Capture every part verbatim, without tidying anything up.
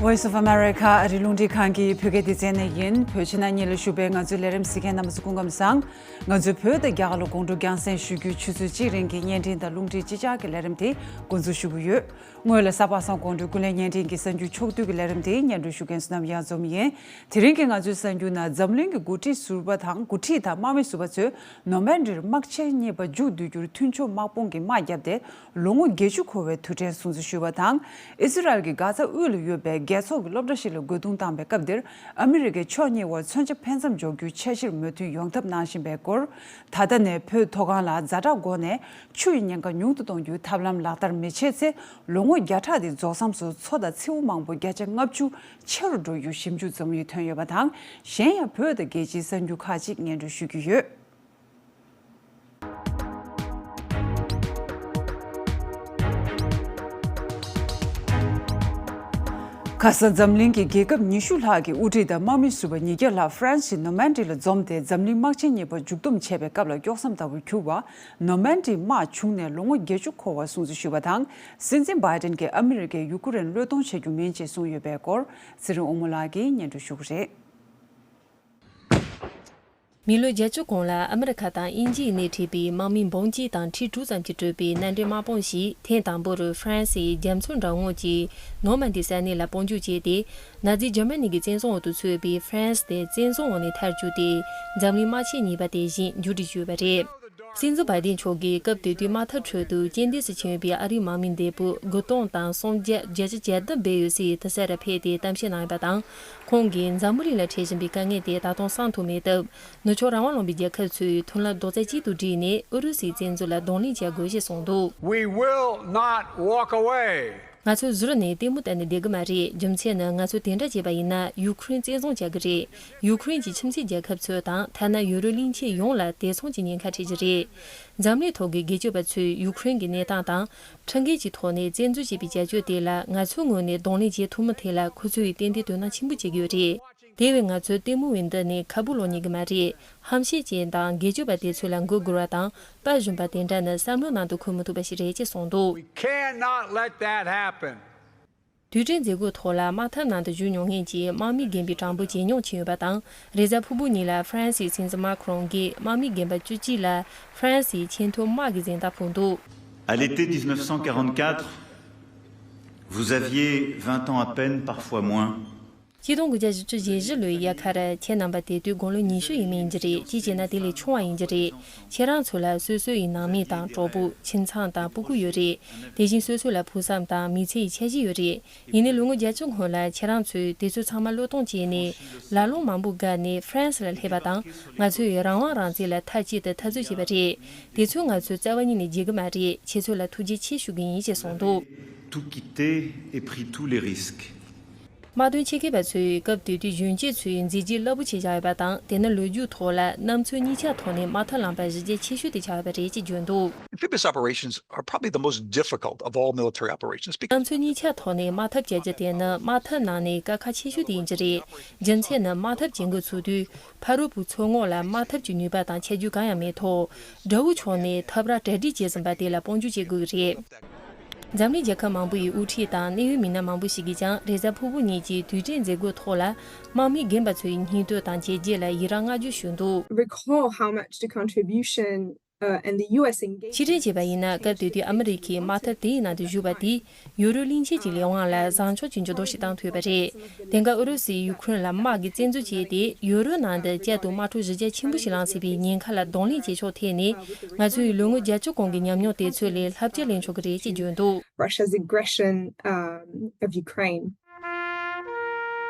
Voice of America ཨ་རི་རླུང་འཕྲིན་ཁང་གི་བོད་སྐད་སྡེ་ཚན་ནས་ཡིན། བོད་ཕྱི་ནང་གཉིས་ལ་བཞུགས་པའི་ང་ཚོའི་ལས་རིམ་གཟིགས་མཁན་རྣམ་པ་ཚོ་སྐུ་ཁམས་བཟང་། ང་ཚོའི་བོད་དང་རྒྱ་གར་ལ་དགོང་དྲོ་རྒྱང་སྲིང་ཞུ་རྒྱུའི་ཆུ་ཚོད་གཅིག་རིང་གི་བརྙན་འཕྲིན་དང་རླུང་འཕྲིན་སྤྱི་ཁྱབ་ཀྱི་ལས་རིམ་དེ་འགོ་འཛུགས་ཞུ་གི་ཡོད། སྔོན་ལ་གཟའ་པ་སངས་དགོང་དྲོའི་ཀུན་གླེང་བརྙན་འཕྲིན་གྱི་གསར་འགྱུར་ཕྱོགས་བསྡུས་ཀྱི་ལས་རིམ་དེ་སྙན་སྒྲོན་ཞུ་མཁན་བསོད་ནམས་གཡང་འཛོམས་ཡིན། དེ་རིང་གི་ང་ཚོའི་གསར་འགྱུར་ནང་འཛམ་གླིང་གི་འགོ་ཁྲིད་ཟུར་པ་དང་འགོ་ཁྲིད་དང་དམག་མི་ཟུར་པ་ཚོས་ནོར་མན་ཌིར་དམག་ཆེན་གཉིས་པ་མཇུག་བསྡུ་རྒྱུར་མཐུན་ཕྱོགས་དམག་དཔུང་གི་དམག་བརྒྱབ་སྟེ། ལོ་ངོ་བརྒྱད་ཅུ་འཁོར་བའི་དུས་དྲན་སྲུང་བརྩི་ཞུས་པ་དང་། ཨི་སི་རལ་གྱི་གྷ་ཛ་དབུས་ལ་ཡོད་པའི་རྒྱལ་ཚོགས་ཀྱི་སློབ་གྲྭ་ཞིག་ལ་རྒོལ་རྡུང་བཏང་བའི་སྐབས་འདིར། ཨ་མི་རི་ཀས་ཕྱོགས་གཉིས་དབར་མཚོན་ཆ་འཕེན་མཚམས་འཇོག་རྒྱུའི་འཆར་གཞིར་མོས་མཐུན་ཡོང་ཐབས་གནང་བཞིན་པའི་སྐོར། ད་ལྟ་ནས་བོད་མཐོ་སྒང་ལ་ཛ་དྲག་སྒོ་ནས་ཆུ་ཡི་ཉེན་ཁ་ཉུང་དུ་གཏོང་རྒྱུའི་ཐབས་ལམ་ལག་བསྟར་མི་བྱེད་ཚེ། ལོ་ངོ་བརྒྱ་ཕྲག་འདིའི་རྫོགས་མཚམས་སུ་མཚོ་དང་མཚེའུ་མང་པོ་བརྒྱ་ཆ་ལྔ་བཅུ་ཆེ་རུ་འགྲོ་རྒྱུའི་ཞིབ་འཇུག་འཛོམས་ཡིག་ཐོན་ཡོད་པ་དང་། གཞན་ཡང་བོད་དང་རྒྱལ་སྤྱིའི་གསར་འགྱུར་ཁག་ཅིག་སྙན་སྒྲོན་ཞུ་རྒྱུ་ཡོད། ཁ་སང་འཛམ་གླིང་གི་རྒྱལ་ཁབ་ཉི་ཤུ་ལྷག་གི་དབུ་ཁྲིད་དང་དམག་མི་ཟུར་པ་ཉིས་བརྒྱ་ལྷག་ཧྥ་རན་སིའི་ནོར་མན་ཌི་ལ་འཛོམས་ཏེ། འཛམ་གླིང་དམག་ཆེན་གཉིས་པ་མཇུག་བསྡོམས་བྱས་པའི་སྐབས་ལ་དཀྱོགས་མཚམས་ལྟ་བུར་གྱུར་བ། ནོར་མན་ཌིའི་དམག་བྱུང་ནས་ལོ་ངོ་བརྒྱད་ཅུ་འཁོར་བ་སྲུང་བརྩི་ཞུས་པ་དང་། སྲིད་འཛིན་བྷའི་ཌེན་གྱིས་ཨ་མི་རི་ཀས་ཡུ་ཀེ་རེན་བློས་གཏོང་བྱ་རྒྱུ་མིན་ཅེས་གསུངས་ཡོད་པའི་སྐོར། ཚེ་རིང་དབང་མོ་ལགས་ཀྱིས་སྙན་སྒྲོན་ཞུ་གི་རེད། མི་ལོ་བརྒྱད་ཅུ་གོང་ལ་ཨ་མི་རི་ཁ་དང་དབྱིན་ཇིའི་སྣེ་ཁྲིད་པའི་དམག་མི་འབུམ་གཅིག་དང་ཁྲི་དྲུག་ཙམ་གྱིས་གྲུབ་པའི་མནའ་འབྲེལ་དམག་དཔུང་ཞིག་ཐེངས་དང་པོར་ཧྥ་རན་སིའི་རྒྱ་མཚོ་འགྲམ་ངོས་ཀྱི་ནོར་མན་ཌི་ས་གནས་ལ་དཔུང་འཇུག་བྱས་ཏེ། ནཱ་ཛི་འཇར་མ་ནི་གི་བཙན་བཟུང་འོག་ཏུ་ཚུད་པའི་ཧྥ་རན་སི་དེ་བཙན་བཟུང་འོག་ནས་ཐར་བཅུག་སྟེ། འཛམ་གླིང་དམག་ཆེན་གཉིས་པ་དེ་བཞིན་མཇུག་སྒྲིལ་ཞུས་པ་རེད། སྲིད་འཛིན་བྷའི་ཌེན་མཆོག་གིས་སྐབས་དེ་དུས་དམག་འཐབ་ཁྲོད་དུ་རྐྱེན་འདས་སུ་ཕྱིན་ཡོད་པའི་ཨ་རིའི་དམག་མི་འདས་པོ་དགུ་སྟོང་དང་སུམ་བརྒྱ་བརྒྱད་ཅུ་གྱ་བདུན་སྦས་ཡོད་ཟེར་དུ་ས་རུ་ཕེབས་ཏེ་གཏམ་བཤད་གནང་ཡོད་པ་དང་། ཁོང་གིས་འཛམ་བུ་གླིང་ལ་འཕྲད་བཞིན་པའི་དཀའ་ངལ་དེ་ད་དུང་སངས་ཐུབ་མེད་སྟབས། ནུབ་ཕྱོགས་རང་དབང་ལུང་པའི་རྒྱལ་ཁབ་ཚོས་མཐུན་ལམ་རྡོག་རྩ་གཅིག་ཏུ་བསྒྲིལ་ནས་ཨུ་རུ་སུའི་བཙན་འཛུལ་ལ་གདོང་ལེན་བྱ་དགོས་ཞེས་གསུངས་འདུག We will not walk away. ང་ཚོས་ཟུར་ནས་ལྟད་མོ་བལྟས་ནས་བསྡད་ཀྱི་མ་རེད། རྒྱུ་མཚན་ནི་ང་ཚོས་དེ་འདྲ་བྱས་པ་ཡིན་ན་ཡུ་ཁུ་རེན་བཙན་བཟུང་བྱ་གི་རེད། ཡུ་ཁུ་རེན་གྱི་ཁྱིམ་མཚེས་རྒྱལ་ཁབ་ཚོ་དང་ཐ་ན་ཡུ་རོབ་གླིང་ཆེན་ཡོངས་ལ་དེ་མཚུངས་ཀྱི་ཉེན་ཁ་འཕྲད་ཀྱི་རེད། འཛམ་གླིང་ཐོག་གི་སྒེར་གཅོད་པ་ཚོས་ཡུ་ཁུ་རེན་གྱི་གནས་སྟངས་དང་། ཁྲིམས་འགལ་གྱི་ཐོག་ནས་བཙན་འཛུལ་བྱས་པའི་བྱ་སྤྱོད་དེ་ལ་ང་ཚོའི་ངོས་ནས་གདོང་ལེན་བྱེད་ཐུབ་མིན་ཐད་ལ་ཁོ་ཚོས་ཏན་ཏན་དོ་སྣང་ཆེན་པོ་བྱེད་ཀྱི་ཡོད་རེད། དེ་བས་ང་ཚོས་ལྟད་མོ་བའི་མདུན་ནས་ཁ་སྦུག་ལོག་ཉན་གྱི་མ་རེད། ཧམ་བཤད་ཅན་དང་སྒེར་གཅོད་པ་དེ་ཚོ་ལ་མགོ་སྒུར་བ་དང་དཔའ་ཞུམ་པ་དེ་འདྲ་ནི་བསམ་བློའི་ནང་དུ་འཁོར་མི་ཐུབ་པ་ཞིག་རེད་ཅེས་གསུངས་འདུག We cannot let that happen. དུས་དྲན་མཛད་སྒོའི་ཐོག་ལ་དམག་འཐབ་ནང་དུ་ཞུགས་མྱོང་མཁན་གྱི་དམག་མི་རྒན་པའི་གྲངས་འབོར་ཇེ་ཉུང་ཕྱིན་ཡོད་པ་དང་། རེས་གཟའ་ཕུར་བུ་ཉིན་ལ་ཧྥ་རན་སིའི་སྲིད་འཛིན་མཱ་ཁུ་རོང་གིས་དམག་མི་རྒན་པ་བཅུ་གཅིག་ལ་ཧྥ་རན་སིའི་ཆེས་མཐོའི་དམག་གི་གཟེངས་རྟགས་ཕུལ་འདུག À l'été dix-neuf cent quarante-quatre, vous aviez vingt ans à peine, parfois moins. ཆིག་སྟོང་དགུ་བརྒྱ་བཞི་བཅུ་ཞེ་བཞི་ལོའི་དབྱར་ཁར་ཁྱེད་རྣམ་པ་དེ་དུས་དགུང་ལོ་ཉི་ཤུ་ཡས་མས་ཡིན་གྱི་རེད། གཅིག་བྱས་ན་དེ་ལས་ཆུང་བ་ཡིན་གྱི་རེད། ཁྱེད་རང་ཚོ་ལ་སོ་སོ་ཡི་ནང་མི་དང་གྲོགས་པོ། ཁྱིམ་ཚང་དང་སྤུ་གུ་ཡོད་རེད། དེ་བཞིན་སོ་སོ་ལ་ཕུགས་བསམ་དང་མི་ཚེ་ཡི་འཆར་གཞི་ཡོད་རེད། ཡིན་ནའི་ལོ་ངོ་བརྒྱད་ཅུ་སྔོན་ལ་ཁྱེད་རང་ཚོས་དེ་ཚོ་ཚང་མ་བློས་གཏོང་བྱས་ནས་ལ་ལུང་མང་པོ་བརྒལ་ནས་ཧྥ་རན་སི་ལ་སླེབས་པ་དང་། ང་ཚོས་རང་དབང་རང་བཙན་ལ་མཐའ་གཅིག་ཏུ་འཐབ་རྩོད་བྱས་པ་རེད། དེ་ཚོ་ང་ཚོས་རྩ་བ་ཉིད་ནས་བརྗེད་ཀྱི་མ་རེད། ཁྱེད་ཚོ་ལ་ཐུགས་རྗེ་ཆེ་ཞུ་གི་ཡིན་ཞེས་གསུངས་འདུག Tout quitté et pris tous les risques. དམག་དོན་ཆེད་མཁས་པ་ཚོས་སྐབས་དེ་དུས་གཞོན་སྐྱེས་ཚོའི་མཛད་རྗེས་རླབས་པོ་ཆེ་བཞག་ཡོད་པ་དང་། དེ་ནི་ལོ་རྒྱུས་ཐོག་ལ་གནམ་མཚོ་གཉིས་ཆ་ཐོག་ནས་དམག་འཐབ་ལངས་པ་གཞི་རྒྱ་ཆེ་ཤོས་དེ་ཆགས་ཡོད་པ་རེད་ཅེས་བརྗོད་འདུག Amphibious operations are probably the most difficult of all military operations because གནམ་མཚོ་གཉིས་ཆ་ཐོག་ནས་དམག་འཐབ་བྱ་རྒྱུ་དེ་ནི་དམག་འཐབ་ནང་ནས་དཀའ་ཁག་ཆེ་ཤོས་དེ་ཡིན་གྱི་རེད། རྒྱུ་མཚན་ནི་དམག་འཐབ་བྱེད་འགོ་ཚུགས་དུས་ཕ་རོལ་པོའི་མཚོ་ངོགས་ལ་དམག་འཐབ་ཀྱི་ནུས་པ་དང་ཁྱད་ཆོས་གང་ཡང་མེད་ཐོག་དགྲ་བོ་ཕྱོགས་ནས་འཐབ་ར་གྲ་སྒྲིག་བྱས་ཟིན་པ་དེ་ལ་དཔུང་འཇུག་བྱེད་དགོས་ཀྱི་རེད། འཛམ་གླིང་རྒྱལ་ཁབ་མང་པོ་ཡི་དབུ་ཁྲིད་དང་གནད་ཡོད་མི་སྣ་མང་པོ་ཞིག་གིས་ཀྱང་རེས་གཟའ་ཕུར་བུ་ཉིན་གྱི་དུས་དྲན་མཛད་སྒོའི་ཐོག་ལ་དམག་མི་རྒན་པ་ཚོའི་སྙིང་སྟོབས་དང་བྱས་རྗེས་ལ་ཡི་རངས་བསྔགས་བརྗོད་ཞུས་འདུག Recall how much the contribution, uh, and the U S engagement ཕྱིར་དྲན་བྱས་པ་ཡིན་ན། སྐབས་དེ་དུས་ཨ་མི་རི་ཁའི་དམག་འཐབ་དེའི་ནང་དུ་ཞུགས་པ་དེས་ཡུ་རོབ་གླིང་ཆེན་གྱི་ལས་དབང་ལ་བཟང་ཕྱོགས་ཀྱི་འགྱུར་ལྡོག་ཞིག་བཏང་ཐུབ་པ་རེད། དེང་སྐབས་ཨུ་རུ་སུས་ཡུ་ཁུ་རེན་ལ་དམག་གི་བཙན་འཛུལ་བྱས་ཏེ། ཡུ་རོབ་ནང་དུ་བསྐྱར་དུ་དམག་འཁྲུག་གཞི་རྒྱ་ཆེན་པོ་ཞིག་ལངས་སྲིད་པའི་ཉེན་ཁ་ལ་གདོང་ལེན་བྱེད་ཕྱོགས་ཐད་ནས། ང་ཚོའི་ལོ་ངོ་བརྒྱད་ཅུ་གོང་གི་ཉམས་མྱོང་དེ་ཚོ་ལས་བསླབ་བྱ་ལེན་ཆོག་གི་རེད་ཅེས་བརྗོད་འདུག Russia's aggression, um, of Ukraine.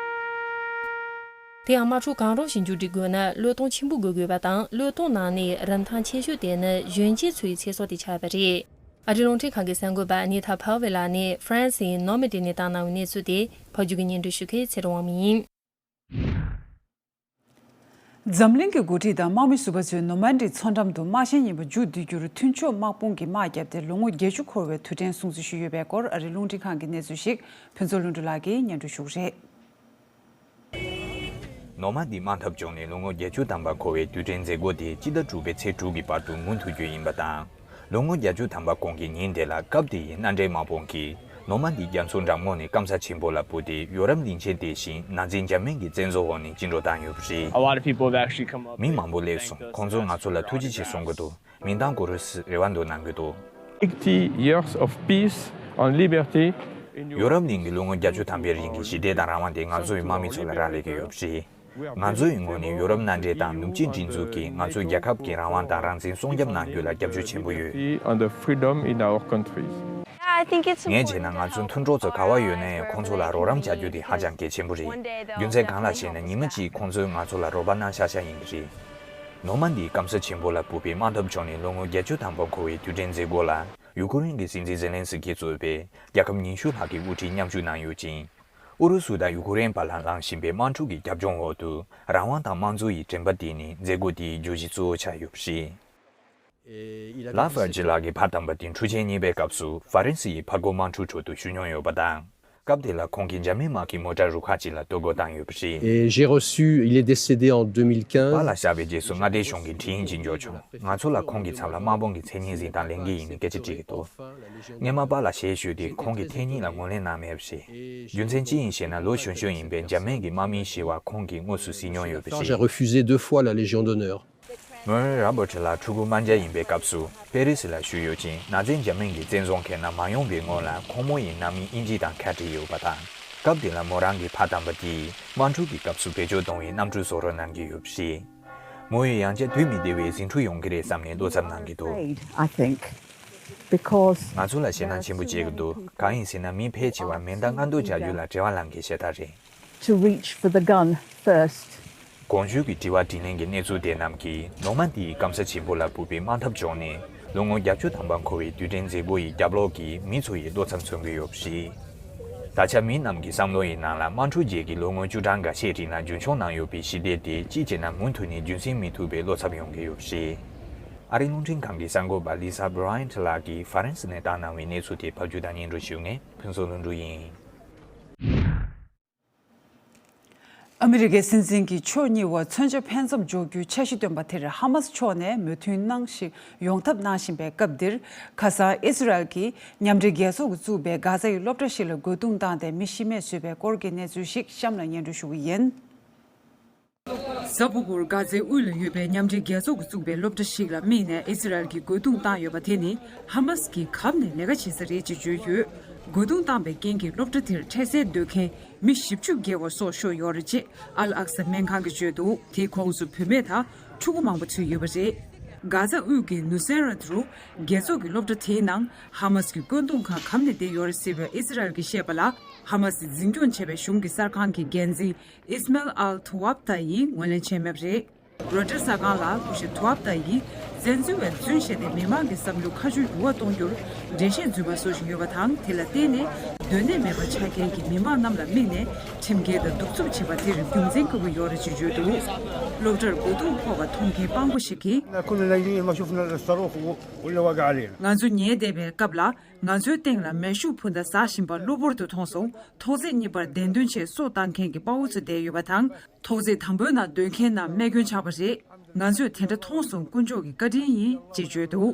དེ་ཡང་དམག་འཁྲུག་གང་རུང་ཞིག་མཇུག་སྒྲིལ་དགོས་ན་བློས་གཏོང་ཆེན་པོ་དགོས་དགོས་པ་དང་། བློས་གཏོང་གནང་ནས་རིན་ཐང་ཆེ་ཤོས་དེ་ནི་གཞོན་སྐྱེས་ཚོའི་ཚེ་སྲོག་དེ་ཆགས་པ་རེད། ཨ་རིའི་རླུང་འཕྲིན་ཁང་གི་གསར་འགོད་པ་ནི་ཐ་ཕ་ཝེ་ལགས་ནས་ཧྥ་རན་སིའི་ནོར་མན་ཌི་ནས་བཏང་གནང་བའི་གནས་ཚུལ་དེ་ཕབ་སྒྱུར་གྱིས་སྙན་སྒྲོན་ཞུ་མཁན་ཚེ་རིང་དབང་མོ་ཡིན། འཛམ་གླིང་གི་འགོ་ཁྲིད་དང་དམག་མི་ཟུར་པ་ཚོས་ནོར་མན་ཌིའི་མཚོ་འགྲམ་དུ་དམག་ཆེན་གཉིས་པ་མཇུག་བསྡུ་རྒྱུར་མཐུན་ཕྱོགས་དམག་དཔུང་གིས་དམག་བརྒྱབ་སྟེ། ལོ་ངོ་བརྒྱད་ཅུ་འཁོར་བའི་དུས་དྲན་སྲུང་བརྩི་ཞུས་ཡོད་པའི་སྐོར། ཨ་རིའི་རླུང་འཕྲིན་ཁང་གི་གནས་ཚུལ་ཞིག་ཕུན་ཚོགས་ལྷུན་གྲུབ་ལགས་ཀྱིས་སྙན་སྒྲོན་ཞུ་གི་རེད། ནོར་མན་ཌིའི་དམག་འཐབ་བྱུང་ནས་ལོ་ངོ་བརྒྱད་ཅུ་ཐམ་པ་འཁོར་བའི་དུས་དྲན་མཛད་སྒོ་དེ་སྤྱི་ཟླ་དྲུག་པའི་ཚེས་དྲུག་གི་བར་དུ་མུ་མཐུད་རྒྱུ་ཡིན་པ་དང་། ལོ་ངོ་བརྒྱད་ཅུ་ཐམ་པ་གོང་གི་ཉིན་དེ་ལ་སྐབས་དེའི་མནའ་འབྲེལ་དམག་དཔུང་གིས་ ནོར་མན་དིའི་རྒྱ་མཚོ་འགྲམ་ངོགས་ནས་སྐམ་ས་ཆེན་པོ་ལ་སྤོས་ཏེ། ཡོ་རབ་གླིང་ཆེན་དེ་བཞིན་ནང་བཙན་འཇར་མན་གྱི་བཙན་འཛུལ་འོག་ནས་བཅིངས་འགྲོལ་བཏང་ཡོད་པ་རེད། A lot of people have actually come up. མི་མང་པོ་སླེབས་སོང་། ཁོང་ཚོས་ང་ཚོ་ལ་ཐུགས་རྗེ་ཆེ་གསུང་གི་འདུག་མིང་ཐང་གོ་རུ་སི་རེ་བ་འདོན་གནང་གི་འདུག eighty years of peace and liberty in Europe. ཡོ་རབ་གླིང་གི་ལོ་ངོ་བརྒྱད་ཅུ་ཐམ་པའི་རིང་གི་ཞི་བདེ་དང་རང་དབང་དེ་ང་ཚོའི་དམག་མི་ཚོ་ལ་རག་ལས་ཀྱི་ཡོད་པ་རེད། ང་ཚོའི་ངོས་ནས་ཡོ་རོབ་མནའ་འབྲེལ་དང་ནུབ་ཕྱོགས་སྒྲིག་འཛུགས་ཀྱིས་ང་ཚོའི་རྒྱལ་ཁབ་ཀྱི་རང་དབང་དང་རང་བཙན་སྲུང་སྐྱོབ་གནང་རྒྱུ་ལ་རྒྱབ་སྐྱོར་ཆེན་པོ་ཡོད། And the freedom in our countries. Yeah, I think it's ངས་བྱས་ན་ང་ཚོའི་མཐུན་གྲོགས་ཚོ་ག་བ་ཡོད་ན་ཡང་ཁོང་ཚོ་ལ་རོགས་རམ་བྱ་རྒྱུ་དེ་ཧ་ཅང་གལ་ཆེན་པོ་རེད། རྒྱུ་མཚན་གང་ལ་ཞེ་ན་ཉི་མ་གཅིག་ཁོང་ཚོས་ང་ཚོ་ལ་རོགས་པ་གནང་ཤག་ཤག་ཡིན་གྱི་རེད། ནོར་མན་དིའི་སྐམ་ས་ཆེན་པོ་ལ་སྤོས་པའི་དམག་འཐབ་བྱུང་ནས་ལོ་ངོ་བརྒྱད་ཅུ་ཐམ་པ་འཁོར་བའི་དུས་དྲན་མཛད་སྒོ་ལ་ཡུ་ཁུ་རེན་གྱི་སྲིད་འཛིན་ཛེ་ལན་སི་ཀི་གཙོས་པའི་རྒྱལ་ཁབ་ཉི་ཤུ་ལྷག་གི་དབུ་ཁྲིད་མཉམ་ཞུགས་གནང་ཡོད་ཅིང་། ཨུ་རུ་སུ་དང་ཡུ་ཁུ་རེན་བར་ལ་ལངས་བཞིན་པའི་དམག་འཁྲུག་གི་རྒྱབ་ལྗོངས་འོག་ཏུ་རང་དབང་དང་དམངས་གཙོ་ཡི་དྲན་པ་འདི་ནི་མཛད་སྒོ་དེའི་བརྗོད་གཞི་གཙོ་བོ་ཆགས་ཡོད་པ་རེད། ལ་ཧྥར་ཇི་ལགས་ཀྱི་ཕ་དམ་པ་དེ་འཁྲུག་ཆེན་གཉིས་པའི་སྐབས་སུ་ཧྥ་རན་སི་ཡི་ཕར་རྒོལ་དམག་འཁྲུག་ཁྲོད་དུ་ཞུགས་མྱོང་ཡོད་པ་དང་། སྐབས་དེ་ལ་ཁོང་གིས་འཇར་མན་དམག་གི་མོ་ཊ་རུ་ཁག་ཅིག་ལ་གཏོར་རྒོལ་བཏང་ཡོད་པ་རེད། Et j'ai reçu, il est décédé en deux mille quinze. པཱ་ལགས་གཤེགས་པའི་རྗེས་སུ་མངའ་སྡེ་གཞུང་གི་ཁྲིམས་ཡིག་ཅིག་འབྱོར་བྱུང་། ང་ཚོ་ལ་ཁོང་གི་ཚབ་ལ་དམག་དཔུང་གི་མཚན་སྙན་གཟིགས་དང་ལེན་གྱི་ཡིན་ནི་སྐད་ཆ་དྲིས་ཀྱི་འདུག་སྔོན་མ་པཱ་ལགས་ཞལ་བཞུགས་དུས་ཁོང་གིས་ཐེངས་གཉིས་ལ་ངོས་ལེན་གནང་མེད་པ་རེད། རྒྱུ་མཚན་ཅི་ཡིན་ཞེ་ན་ལོ་གཞོན་གཞོན་ཡིན་པའི་འཇར་མན་གྱི་དམག་མིའི་ཞི་བར་ཁོང་གིས་དངོས་སུ་གཟིགས་མྱོང་ཡོད་པ་རེད། J'ai refusé deux fois la Légion d'honneur. མོན་ར་བྷར་ཊི་ལགས་ཕྲུ་གུ་དམར་འབྱར་ཡིན་པའི་སྐབས་སུ་པེ་རི་སི་ལ་བཞུགས་ཡོད་ཅིང་ནཱ་ཛི་འཇར་མན་གྱི་བཙན་བཟུང་མཁན་རྣམས་མ་ཡོང་པའི་སྔོན་ལ་ཁོང་མོ་ཡི་རྣམ་སྨིན་དབྱིན་ཇི་དང་ཁ་བྲལ་ཡོད་པ་དང་། སྐབས་དེ་ལ་མོ་རང་གི་ཕ་དམ་པ་དེས་དམག་འཁྲུག་གི་སྐབས་སུ་བེད་སྤྱོད་གཏོང་བའི་གནམ་གྲུ་བཟོ་རོགས་གནང་གི་ཡོད་པ་རེད། མོ་ཡིས་ཡང་བསྐྱར་དུས་མི་བདེ་བའི་ཟིང་འཁྲུག་ཡོང་གི་རེད་བསམ་ནས་བློ་འཚབ་གནང་གི་འདུག Afraid, I think, because ང་ཚོ་ལ་ཞེད་སྣང་ཆེན་པོ་སྐྱེ་གི་འདུག་གང་ཡིན་ཟེར་ན་མི་ཕལ་ཆེ་བ་མེ་མདའ་སྔ་འདོན་བྱ་རྒྱུ་ལ་བྲེལ་བ་ལངས་མཁན་ཞེ་དྲག་རེད། To reach for the gun first. གོང་ཞུས་ཀྱི་དྲི་བ་དྲིས་ལན་གྱི་གནས་ཚུལ་དེ་རྣམས་ཀྱིས་ནོར་མན་དིའི་སྐམ་ས་ཆེན་པོ་ལ་སྤོས་པའི་དམག་འཐབ་བྱུང་ནས་ལོ་ངོ་བརྒྱད་ཅུ་ཐམ་པ་འཁོར་བའི་དུས་དྲན་མཛད་སྒོ་ཡི་རྒྱབ་ལོགས་ཀྱི་མི་ཚོ་ཡི་བློ་འཚབ་མཚོན་གྱི་ཡོད་པ་རེད། ད་ཆ་མི་རྣམས་ཀྱི་བསམ་བློ་ཡི་ནང་ལ་དམག་འཁྲུག་རྗེས་ཀྱི་ལོ་ངོ་བཅུ་གྲངས་འགའ་ཤས་རིང་ལ་རྒྱུན་འཁྱོངས་གནང་ཡོད་པའི་ཞི་བདེ་དེ་ཅིའི་ཕྱིར་ན་མུ་མཐུད་ནས་རྒྱུན་སྲིང་མི་ཐུབ་པའི་བློ་འཚབ་ཡོང་གི་ཡོད་པ་རེད། ཨ་རིའི་རླུང་འཕྲིན་ཁང་གི་གསར་འགོད་པ་ལི་ས་བྷི་ར་ཡན་ཊི་ལགས་ཀྱིས་ཧྥ་རན་སི་ནས་བཏང་གནང་བའི་གནས་ཚུལ་དེ་ཕབ་སྒྱུར་དང་སྙན་སྒྲོན་ཞུ་མཁན་ཕུན་ཚོགས་ལྷུན་གྲུབ་ཡིན། ཨ་མི་རི་ཀའི་སྲིད་འཛིན་གྱིས་ཕྱོགས་གཉིས་བར་མཚོན་ཆ་ཕན་ཚུན་འཇོག་རྒྱུའི་འཆར་གཞི་བཏོན་པ་དེར་ཧ་མ་སི་ཕྱོགས་ནས་མོས་མཐུན་གནང་ཞིག་ཡོང་ཐབས་གནང་བཞིན་པའི་སྐབས་འདིར། ཁ་སང་ཨི་སི་རལ་གྱིས་མཉམ་འབྲེལ་རྒྱལ་ཚོགས་ཀྱིས་བཙུགས་པའི་གྷ་ཛ་ཡི་སློབ་གྲྭ་ཞིག་ལ་རྒོལ་རྡུང་བཏང་སྟེ་མི་ཤི་རྨས་བཟོས་པའི་སྐོར་གྱི་གནས་ཚུལ་ཞིག་གཤམ་ལ་སྙན་སྒྲོན་ཞུ་གི་ཡིན། གཟའ་ཕུར་བུར་གྷ་ཛའི་དབུས་ལ་ཡོད་པའི་མཉམ་འབྲེལ་རྒྱལ་ཚོགས་ཀྱིས་བཙུགས་པའི་སློབ་གྲྭ་ཞིག་ལ་དམིགས་ནས་ཨི་སི་རལ་གྱིས་རྒོལ་རྡུང་བཏང་ཡོད་པ་དེ་ནི་ཧ་མ་སི་གིས་གབ་ནས་ལས་ཀ་བྱེད་ས་རེད་ཅེས་བརྗོད་ཡོད། རྒོལ་རྡུང་བཏང་པའི་རྐྱེན་གྱིས་སློབ་གྲྭ་དེར་འཕྲལ་སེལ་སྡོད་མཁན་མི་བཞི་བཅུ་བརྒལ་བ་སྲོག་ཤོར་ཡོད་རེད་ཅེས་ཨལ་ཨག་ས་སྨན་ཁང་གིས་བརྗོད་འདུག་དེའི་ཁོངས་སུ་བུད་མེད་དང་ཕྲུ་གུ་མང་པོ་ཚུད་ཡོད་པ་རེད། གྷ་ཛ་དབུས་ཀྱི་ནུ་སེ་ར་ཏུ་རུ་རྒྱལ་ཚོགས་ཀྱི་སློབ་གྲྭ་དེའི་ནང་ཧ་མ་སི་གི་བཀོད་འདོམས་ཁང་གབ་ནས་བསྡད་ཡོད་རེད་ཟེར་བའི་ཨི་སི་རལ་གྱིས་བཤད་པ་ལ་ཧ་མ་སི་འཛིན་སྐྱོང་བྱས་པའི་གཞུང་གི་གསར་ཁང་གི་འགན་འཛིན་ཨིས་མེལ་ཨལ་ཐུ་ཝབ་ཏཱ་ཡིས་ངོས་ལེན་བྱས་མེད་པ་རེད། རོའི་ཊར་གསར་ཁང་ལ་སྐུ་ཞབས་ཐུ་ཝབ་ཏཱ་ཡིས་བཙན་འཛུལ་བས་རྫུན་བཤད་དེ་མི་མང་གི་བསམ་བློ་ཁ་མཆུ་འགྱུར་བ་གཏོང་རྒྱུར་འགྲེལ་བཤད་རྫུན་མ་བཟོ་བཞིན་ཡོད་པ་དང་། དེ་ལ་བརྟེན་ནས་སྡོད་གནས་མེད་པར་ཆགས་མཁན་གྱི་མི་མང་རྣམས་ལ་དམིགས་ནས་ཁྲིམས་འགལ་དང་གདུག་རྩུབ་བྱེད་པ་དེར་རྒྱུ་མཚན་དགོས་ཀྱི་ཡོད་རེད་ཅེས་བརྗོད་འདུག་སློབ་གྲྭར་རྒོལ་རྡུང་ཕོག་པ་མཐོང་མཁན་དཔང་པོ་ཞིག་གིས། احنا كنا نايمين ما شفنا الا الصاروخ و- ولا وقع علينا. ང་ཚོ་ཉལ་བསྡད་པའི་སྐབས་ལ་ང་ཚོའི་སྟེང་ལ་མེ་ཤུགས་འཕུར་མདའ་ཟག་བཞིན་པ་གློ་བུར་དུ་མཐོང་སོང་། ཐོག་བརྩེགས་གཉིས་པར་བདེན་དོན་ཆེད་སྲོག་བཏང་མཁན་གྱི་དཔའ་བོ་ཚོ་བསྡད་ཡོད་པ་དང་། ཐོག་བརྩེགས་དང་པོའི་ནང་སྡོད་མཁན་རྣམས་རྨས་སྐྱོན་ཆགས་པ་རེད། ང་ཚོས་དེ་འདྲ་མཐོང་སོང་། དཀོན་མཆོག་གི་བཀའ་དྲིན་ཡིན་ཅེས་བརྗོད་འདུག་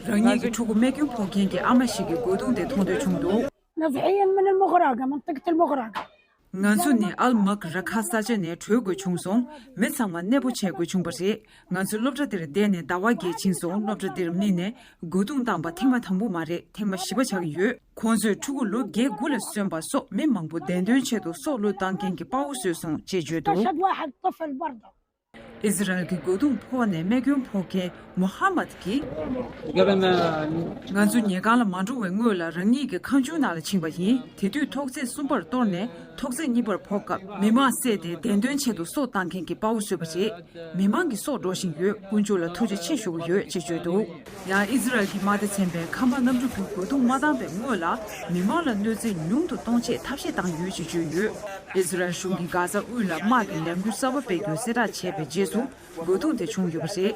རང་ཉིད་ཀྱི་ཕྲུ་གུ་རྨས་སྐྱོན་ཕོག་མཁན་གྱི་ཨ་མ་ཞིག་གིས་རྒོལ་རྡུང་དེ་མཐོང་འདོད་བྱུང་འདུག نازحين من المغرقة، منطقة المغرقة. ང་ཚོ་ནི་ཨལ་མག་ར་ཁ་ས་ཆ་ནས་བྲོས་དགོས་བྱུང་སོང་། མི་ཚང་མ་གནས་སྤོ་བྱེད་དགོས་བྱུང་བ་རེད། ང་ཚོ་སློབ་གྲྭ་འདིར་བསྡད་ནས་ཟླ་བ་བརྒྱད་ཕྱིན་སོང་། སློབ་གྲྭ་འདིར་དམིགས་ནས་རྒོལ་རྡུང་བཏང་པ་ཐེངས་མ་དང་པོ་མ་རེད། ཐེངས་མ་བཞི་པ་ཆགས་ཀྱི་ཡོད། ཁོང་ཚོས་ཕྲུ་གུ་ལོ་བརྒྱད་དགུ་ལ་སོན་པ་སོགས་མི་མང་པོ་བདེན་དོན་ཆེད་དུ་སྲོག་བློས་བཏང་མཁན་གྱི་དཔའ་བོ་བཟོས་སོང་ཅེས་བརྗོད་འདུག استشهد واحد طفل برضه. ཨི་སི་རལ་གྱི་རྒོལ་རྡུང་ཕོག་ནས་རྨས་སྐྱོན་ཕོག་མཁན་མོ་ཧ་མད་ཀྱིས། قبل ما ང་ཚོ་ཉལ་ཁང་ལ་མ་འགྲོ་བའི་སྔོན་ལ་རང་ཉིད་ཀྱི་ཁང་ཆུང་ནང་ལ་ཕྱིན་པ་ཡིན། དེ་དུས་ཐོག་བརྩེགས་གསུམ་པར་གཏོར་ནས་ཐོག་བརྩེགས་གཉིས་པར་ཕོག་སྐབས་མི་མང་བསད་དེ་བདེན་དོན་ཆེད་དུ་སྲོག་བཏང་མཁན་གྱི་དཔའ་བོ་བཟོས་པ་རེད། མི་མང་གི་སྲོག་འགྲོ་བཞིན་ཡོད། དཀོན་མཆོག་ལ་ཐུགས་རྗེ་ཆེ་ཞུ་གི་ཡོད་ཅེས་བརྗོད་འདུག་ཡང་ཨི་སི་རལ་གྱི་དམག་སྡེ་ཚན་པས་ཁམས་པ་གནམ་གྲུ་གུ་རྒོལ་རྡུང་མ་བཏང་པའི་སྔོན་ལ་མི་མང་ལ་གནོད་འཚེ་ཉུང་དུ་གཏོང་ཆེད་ཐབས་ཤེས་བཏང་ཡོད་ཅེས་བརྗོད་ཡོད། ཨི་སི་རལ་གཞུང་གིས་གྷ་ཟ་དབུས་ལ་དམག་གི་ལས་འགུལ་གསར་པ་སྤེལ་རྒྱུའི་གསལ་བསྒྲགས་བྱས་པའི་རྗེས་སུ་རྒོལ་རྡུང་དེ་བྱུང་ཡོད་པ་རེད།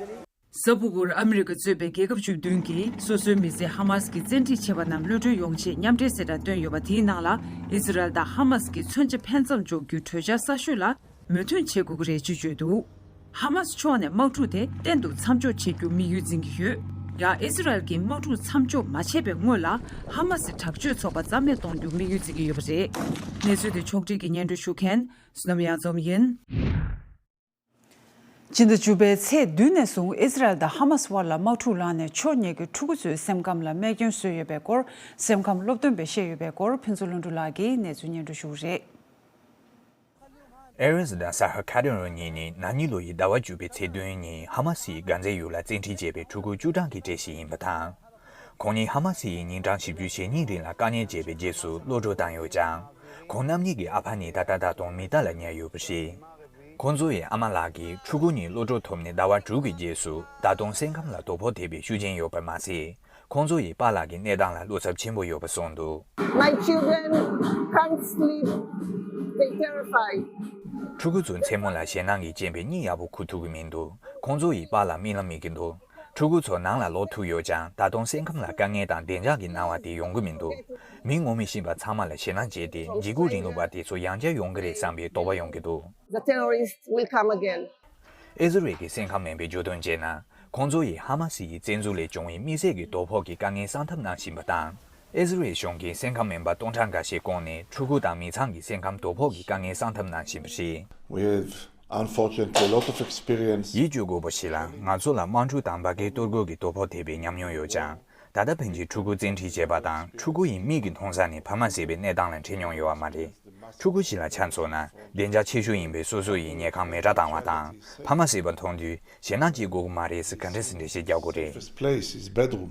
གཟའ་ཕུར་བུར་ཨ་མི་རི་ཀ་གཙོས་པའི་རྒྱལ་ཁབ་བཅུ་བདུན་གྱིས་སོ་སོའི་མི་སེར་ཧ་མ་སི་གིས་བཙན་ཁྲིད་བྱས་པ་རྣམས་གློད་གྲོལ་ཡོང་ཆེད་མཉམ་འབྲེལ་གསལ་བསྒྲགས་བཏོན་ཡོད་པ། དེའི་ནང་ལ་ཨི་སི་རལ་དང་ཧ་མ་སི་གིས་མཚོན་ཆ་ཕན་ཙམ་འཇོག་རྒྱུའི་གྲོས་འཆར་གསར་ཤོས་ལ་མོས་མཐུན་བྱེད་དགོས་ཀྱི་རེད་ཅེས་བརྗོད་འདུག་ཧ་མ་སི་ཕྱོགས་ནས་དམག་འཁྲུག་དེ་གཏན་དུ་མཚམས་འཇོག་བྱེད་རྒྱུ་དམིགས་ཡུལ་འཛིན་གྱི་ཡོད། ཡང་ཨི་ཟི་རལ་གྱིས་དམག་འཁྲུག་མཚམས་འཇོག་མ་བྱས་པའི་སྔོན་ལ་ཧ་མ་སི་དྲག་སྤྱོད་ཚོགས་པ་རྩ་མེད་གཏོང་རྒྱུ་དམིགས་ཡུལ་བརྩི་གི་ཡོད་པ་རེད། གནས་ཚུལ་དེ་ཕྱོགས་སྒྲིག་གིས་སྙན་སྒྲོན་ཞུ་མཁན་བསོད་ནམས་གཡང་འཛོམས་ཡིན། སྤྱི་ཟླ་བཅུ་པའི་ཚེས་བདུན་ནས་བཟུང་ཨི་ཟི་རལ་དང་ཧ་མ་སི་དབར་ལ་དམག་འཁྲུག་ལངས་ནས་ཕྱོགས་གཉིས་ཀྱི་ཕྲུ་གུ་ཚོའི་སེམས་ཁམས་ལ་རྨས་སྐྱོན་བཟོས་ཡོད་པའི་སྐོར་སེམས་ཁམས་སློབ་སྟོན་པས་བཤད་ཡོད་པའི་སྐོར་ཕུན་ཚོགས་ལྷུན་གྲུབ་ལགས་ཀྱིས་གནས་ཚུལ་སྙན་སྒྲོན་ཞུ་གི་རེད། ཨེ་རིས་དང་ས་ཧ་ཁ་ཏི་རོ་གཉིས་ནི་ན་ནིང་ལོ་ཡི་ཟླ་བ་བཅུ་པའི་ཚེས་བདུན་ཉིན་ཧ་མ་སིའི་དགའ་མཛེས་ཡུལ་ལ་བཙན་ཁྲིད་བྱས་པའི་ཕྲུ་གུ་བཅུ་གྲངས་ཀྱི་གྲས་ཤིག་ཡིན་པ་དང་། ཁོང་གཉིས་ཧ་མ་སི་ཡིས་ཉིན་གྲངས་བཞི་བཅུ་ཞེ་གཉིས་རིང་ལ་དཀའ་ངལ་བྱས་པའི་རྗེས་སུ་གློད་གྲོལ་བཏང་ཡོད་ཀྱང་། ཁོང་རྣམ་གཉིས་ཀྱི་ཨ་ཕ་ནི་ད་ལྟ་ད་དུང་མི་ཚེ་ལ་ཉར་ཡོད་པ་རེད། ཁོང་ཚོ་ཡི་ཨ་མ་ལགས་ཀྱིས་ཕྲུ་གུ་གཉིས་གློད་གྲོལ་ཐོབ་ནས་ཟླ་བ་དྲུག་གི་རྗེས་སུ་ད་དུང་སེམས་ཁམས་ལ་དོ་ཕོག་ཐེབས་པའི་ཤུགས་རྐྱེན་ཡོད་པ་མ་ཟད། ཁོང་ཚོ་ཡི་པཱ་ལགས་ཀྱི་གནས་སྟངས་ལ་བློ་འཚབ་ཆེན་པོ་ཡོད་པ་གསུངས་འདུག My children can't sleep. They terrified. ཕྲུ་གུ་ཚོ་མཚན་མོ་ལ་ཞེད་སྣང་གིས་རྐྱེན་པས་གཉིད་ཡག་པོ་ཁུག་ཐུབ་ཀྱི་མི་འདུག་ཁོང་ཚོ་ཡི་པཱ་ལགས་རྨི་ལམ་རྨི་གི་འདུག་ཕྲུ་གུ་ཚོ་ནང་ལ་ལོག་ཐུབ་ཡོད་ཀྱང་ད་དུང་སེམས་ཁམས་ལ་དཀའ་ངལ་དང་བདེ་འཇགས་ཀྱི་སྣང་བ་དེ་ཡོང་གི་མི་འདུག་མི་ངོ་མི་ཤེས་པ་ཚང་མ་ལ་ཞེད་སྣང་སྐྱེས་ཏེ་འཇིགས་སྐུལ་རིང་ལུགས་པ་དེ་ཚོ་ཡང་བསྐྱར་ཡོང་གི་རེད་བསམ་པའི་དོགས་པ་ཡོང་གི་འདུག The terrorists will come again. ཨི་ཟི་རལ་གྱི་སེམས་ཁམས་སྨན་པས་བརྗོད་དོན་བྱས་ན། ཁོང་ཚོ་ཡིས་ཧ་མ་སི་ཡི་བཙན་འཛུལ་ལས་བྱུང་བའི་དམིགས་བསལ་གྱི་དོ་ཕོག་གི་དཀའ་ངལ་སེལ་ཐབས་གནང་བཞིན་པ་དང་། ཨི་ཟི་རལ་གཞུང་གིས་སེམས་ཁམས་སྨན་པ་སྟོང་ཕྲག་འགའ་ཤས་བསྐོངས་ནས་ཕྲུ་གུ་དང་མི་ཚང་གི་སེམས་ཁམས་དོ་ཕོག་གི་དཀའ་ངལ་སེལ་ཐབས་གནང་བཞིན་པ་རེད། We have, unfortunately, a lot of experience. ཡིད་སྐྱོ་དགོས་པ་ཞིག་ལ་ང་ཚོ་ལ་དམག་འཁྲུག་དང་འབར་གས་གཏོར་རྒོལ་གྱི་དོ་ཕོག་ཐེབས་པའི་ཉམས་མྱོང་ཡོད་ཀྱང་། ད་ལྟ་ཕན་ཆད་ཕྲུ་གུ་བཙན་ཁྲིད་བྱས་པ་དང་ཕྲུ་གུ་ཡི་མིག་གི་མཐོང་ས་ནས་ཕ་མ་ཟེར་བའི་གནས་སྟངས་ལ་འཕྲད་མྱོང་ཡོད་པ་མ་རེད། ཕྲུ་གུ་ཞིག་ལ་ཆ་མཚོན་ན་བདེ་འཇགས་ཆེ་ཤོས་ཡིན་པའི་སོ་སོ་ཡི་ཉལ་ཁང་མེ་སྲེག་བཏང་བ་དང་ཕ་མ་ཟེར་བ་མཐོང་དུས་ཞེད་སྣང་སྐྱེ་དགོས་ཀྱི་མ་རེད་ཟེར་ག་འདྲ་ཟེར་འགྲེལ་བཤད་རྒྱག་དགོས་རེད། First place is bedroom.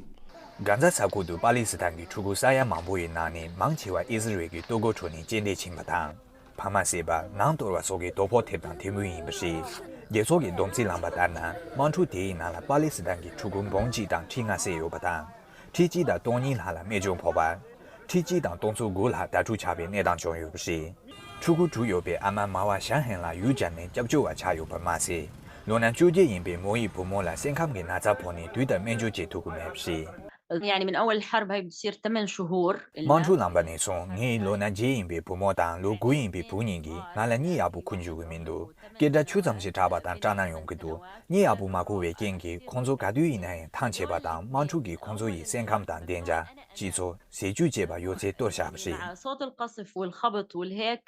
གྷ་ཛ་ས་ཁུལ་དུ་པ་ལི་སི་ཐན་གྱི་ཕྲུ་གུ་ས་ཡ་མང་པོ་ཡི་ནང་ནས་མང་ཆེ་བ་ཨི་ཟི་རལ་གྱི་གཏོར་རྒོལ་ཁྲོད་ནས་རྐྱེན་འདས་ཕྱིན་པ་དང་། ཕ་མ་ཟེར་བ་ནང་གཏོར་བ་སོགས་ཀྱི་དོ་ཕོག་ཐེབས་དང་ཐེབས་མུས་ཡིན་པ་རེད། རྒྱལ་ཚོགས་ཀྱི་བསྡོམས་རྩིས་ལངས་པ་ལྟར་ན་དམག་འཁྲུག་དེའི་ནང་ལ་པ་ལི་སི་ཐན་གྱི་ཕྲུ་གུ་འབུམ་གཅིག་དང་ཁྲི་ལྔ་བསད་ཡོད་པ་དང་། ཁྲི་གཅིག་དང་སྟོང་གཉིས་ལྷག་ལ་རྨས་སྐྱོན་ཕོག་པ། ཁྲི་གཅིག་དང་སྟོང་ཚོ་དགུ་ལྷག་དྭ་ཕྲུག་ཆགས་པའི་གནས་སྟངས་བྱུང་ཡོད་པ་རེད། ཕྲུ་གུ་དྲུག་ཡོད་པའི་ཨ་མ་མ་ཝ་ཞའ་ཧན་ལ་ཡུལ་གྱར་ནས་སྐྱབས་བཅོལ་བ་ཆགས་ཡོད་པ་མ་ཟད། ལོ་ན་བཅོ་བརྒྱད་ཡིན་པའི་མོ་ཡི་བུ་མོ་ལ་སེམས་ཁམས་ཀྱི་ན་ཚ་ཕོག་ནས་དུས་ལྟར་སྨན་བཅོས་བྱེད་ཐུབ་ཀྱི་མེད་པ་རེད། يعني من أول الحرب هاي بتصير ثمان شهور. དམག་འཁྲུག་ལངས་པ་ནས་བཟུང་ངའི་ལོ་ན་བརྒྱད་ཡིན་པའི་བུ་མོ་དང་ལོ་དགུ་ཡིན་པའི་བུ་གཉིས་ཀྱིས་ང་ལ་གཉིད་ཡག་པོ་ཁུག་འཇུག་གི་མི་འདུག་སྐད་སྒྲ་ཆུ་ཙམ་ཞིག་གྲགས་པ་དང་སྐྲག་སྣང་ཡོང་གི་འདུག་གཉིད་ཡག་པོ་མ་ཁུག་པའི་རྐྱེན་གྱིས་ཁོང་ཚོ་ག་དུས་ཡིན་ན་ཡང་ཐང་ཆད་པ་དང་དམག་འཁྲུག་གིས་ཁོང་ཚོ་ཡི་སེམས་ཁམས་དང་བདེ་འཇགས། སྤྱི་ཚོགས། ཟས་བཅུད་བཅས་པ་ཡོད་ཚད་གཏོར་བཞག་པ་རེད། مع صوت القصف والخبط والهيك.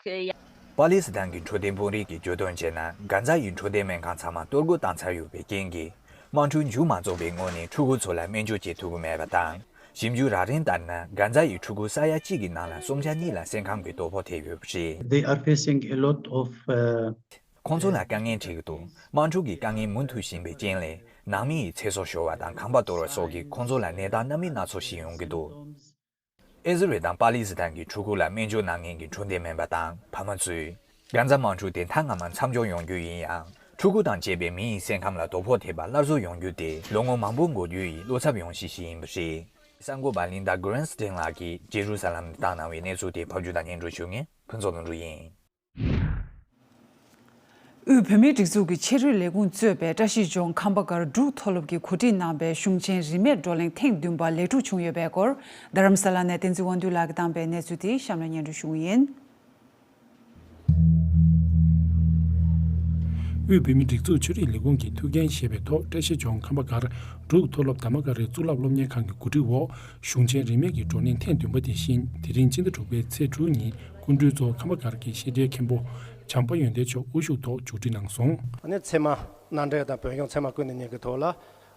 པ་ལི་སི་ཐན་གྱི་འཕྲོད་བསྟེན་དཔོན་རིགས་ཀྱིས་བརྗོད་དོན་བྱས་ན་གྷ་ཛ་ཡི་འཕྲོད་བསྟེན་སྨན་ཁང་ཚང་མ་གཏོར་རྒོལ་བཏང་ཚར་ཡོད་པའི་རྐྱེན་གྱིས། དམག་འཁྲུག་མཇུག་མ་རྫོགས་པའི་སྔོན་ནས་ཕྲུ་གུ་ཚོ་ལ་སྨན་བཅོས་བྱེད་ཐུབ་ཀྱི་མེད་པ་དང་། ཞིབ་འཇུག་རགས་རིམ་ལྟར་ན་གྷ་ཛ་ཡི་ཕྲུ་གུ་ས་ཡ་གཅིག་གི་ནང་ལ་སུམ་ཆ་གཉིས་ལ་སེམས་ཁམས་ཀྱི་དོ་ཕོག་ཐེབས་ཡོད་པ་རེད། They are facing a lot of, uh, ཁོང་ཚོ་ལ་དཀའ་ངལ་འཕྲད་ཀྱི་འདུག་དམག་འཁྲུག་གི་དཀའ་ངལ་མུ་མཐུད་བཞིན་པའི་རྐྱེན་ལས་ནང་མི་ཡི་ཚེ་སྲོག་ཤོར་བ་དང་ཁང་པ་གཏོར་བ་སོགས་ཀྱིས་ཁོང་ཚོ་ལ་ནད་རྟགས་སྣ་མིན་སྣ་ཚོགས་ཤིག་ཡོང་གི་འདུག་ཨི་ཟི་རལ་དང་པ་ལི་སི་ཐན་གྱི་ཕྲུ་གུ་ལ་སྨན་བཅོས་གནང་མཁན་གྱི་འཕྲོད་བསྟེན་སྨན་པ་དང་ཕ་མ་ཚོས་གྷ་ཛ་དམག་འཁྲུག་དེ་མཐའ་མ་མཚམས་འཇོག་ཡོང་རྒྱུ་ཡིན་ཡང་ཕྲུ་གུ་དང་བཅས་པའི་མི་ཡི་སེམས་ཁམས་ལ་དོ་ཕོག་ཐེབས་པ་སླར་གསོ་ཡོང་རྒྱུ་དེ་ལོ་ངོ་མང་པོ་འགོར་རྒྱུ་ཡི་བློ་འཚབ་ཡོང་གཞི་ཞིག་ཡིན་པ་རེད། གསར་འགོད་པ་ལིན་ཌ་གྷི་རིན་སི་ཏིན་ལགས་ཀྱིས་ཇེ་རུ་ས་ལམ་ནས་བཏང་གནང་བའི་གནས་ཚུལ་དེ་ཕབ་སྒྱུར་དང་སྙན་སྒྲོན་ཞུ་མཁན་ཕུན་ཚོགས་ལྷུན་གྲུབ་ཡིན། དབུས་བོད་མིའི་སྒྲིག་འཛུགས་ཀྱི་ཕྱི་དྲིལ་ལས་ཁུངས་གཙོས་པའི་བཀྲ་ཤིས་ལྗོངས་ཁམས་པ་སྒར་འབྲུག་མཐོ་སློབ་ཀྱིས་གོ་སྒྲིག་གནང་བའི་གཞུང་ཆེན་རིས་མེད་བགྲོ་གླེང་ཐེངས་བདུན་པ་ལེགས་གྲུབ་བྱུང་ཡོད་པའི་སྐོར། རྡ་རམ་ས་ལ་ནས་བསྟན་འཛིན་དབང་འདུས་ལགས་ཀྱིས་བཏང་པའི་གནས་ཚུལ་དེ་གཤམ་ལ་སྙན་སྒྲོན་ཞུ་གི་ཡིན། དབུས་བོད་མིའི་སྒྲིག་འཛུགས་ཕྱི་དྲིལ་ལས་ཁུངས་ཀྱི་ཐུགས་འགན་བཞེས་པའི་ཐོག་བཀྲ་ཤིས་ལྗོངས་ཁམས་པ་སྒར་འབྲུག་མཐོ་སློབ་དྷ་རྨ་ཀ་རའི་གཙུག་ལག་སློབ་གཉེར་ཁང་གི་གོ་སྒྲིག་འོག་གཞུང་ཆེན་རིས་མེད་ཀྱི་བགྲོ་གླེང་ཐེངས་བདུན་པ་དེ་བཞིན་དེ་རིང་སྤྱི་ཟླ་དྲུག་པའི་ཚེས་དྲུག་ཉིན་སྐུ་མགྲོན་གཙོ་བོ་ཁམས་པ་སྒར་གྱི་བཤད་གྲྭའི་མཁན་པོ་བྱམས་པ་ཡོན་ཏན་མཆོག་དབུ་བཞུགས་ཐོག་མཇུག་སྒྲིལ་གནང་སོང་། ཨ་ནི་ཚད་མ་མནའ་འབྲེལ་དང་བོད་གཞུང་ཚད་མ་ཀུན་ལྡན་གཉིས་ཀྱི་ཐོག་ལ་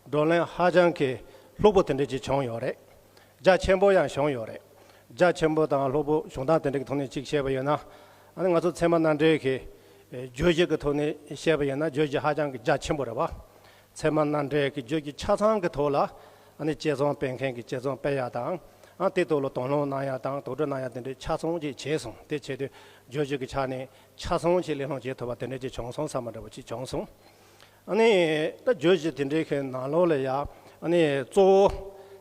བགྲོ་གླེང་ཧ་ཅང་གི་ལྷུག་པོ་དེ་འདྲ་ཅིག་བྱུང་ཡོད་རེད། རྒྱ་ཆེན་པོ་ཡང་བྱུང་ཡོད་རེད། རྒྱ་ཆེན་པོ་དང་ལྷུག་པོ་བྱུང་སྟངས་དེ་འདྲ་གི་ཐོག་ནས་ཅིག་བཤད་པ་ཡིན་ན། ཨ་ནི་ང་ཚོ་ཚད་མ་མནའ་འབྲེལ་གྱི་བརྗོད་གཞི་གི་ཐོག་ནས་བཤད་པ་ཡིན་ན་བརྗོད་གཞི་ཧ་ཅང་གི་རྒྱ་ཆེན་པོ་རེད་བ། ཚད་མ་མནའ་འབྲེལ་གྱི་བརྗོད་གཞི་ཆ་ཚང་གི་ཐོག་ལ་ཨ་ནི་དཔྱད་རྩོམ་སྤེལ་མཁན་གྱི་དཔྱད་རྩོམ་སྤེལ་ཡ་དང་། ཨ་དེ་ཐོག་ལ་དོགས་སློང་གནང་ཡ་དང་དོགས་འདྲི་གནང་ཡ་དེ་འདྲའི་ཆ་ཚང་ཅིག་བྱས་སོང་། དེ་བྱས་དུས་བརྗོད་གཞི་གི་ཆ་ནས་ཆ་ཚང་ཅིག་གླེང་སློང་བྱེད་ཐུབ་པ་དེ་འདྲ་ཅིག་བྱུང་སོང་བསམ་པ་འདྲ་བོ་ཅིག་བྱུང་སོང་། ཨ་ནི་ད་བརྗོད་གཞི་དེ་འདྲའི་གི་ནང་ལོགས་ལ་ཡ་ཨ་ནི་གཙོ་བོ་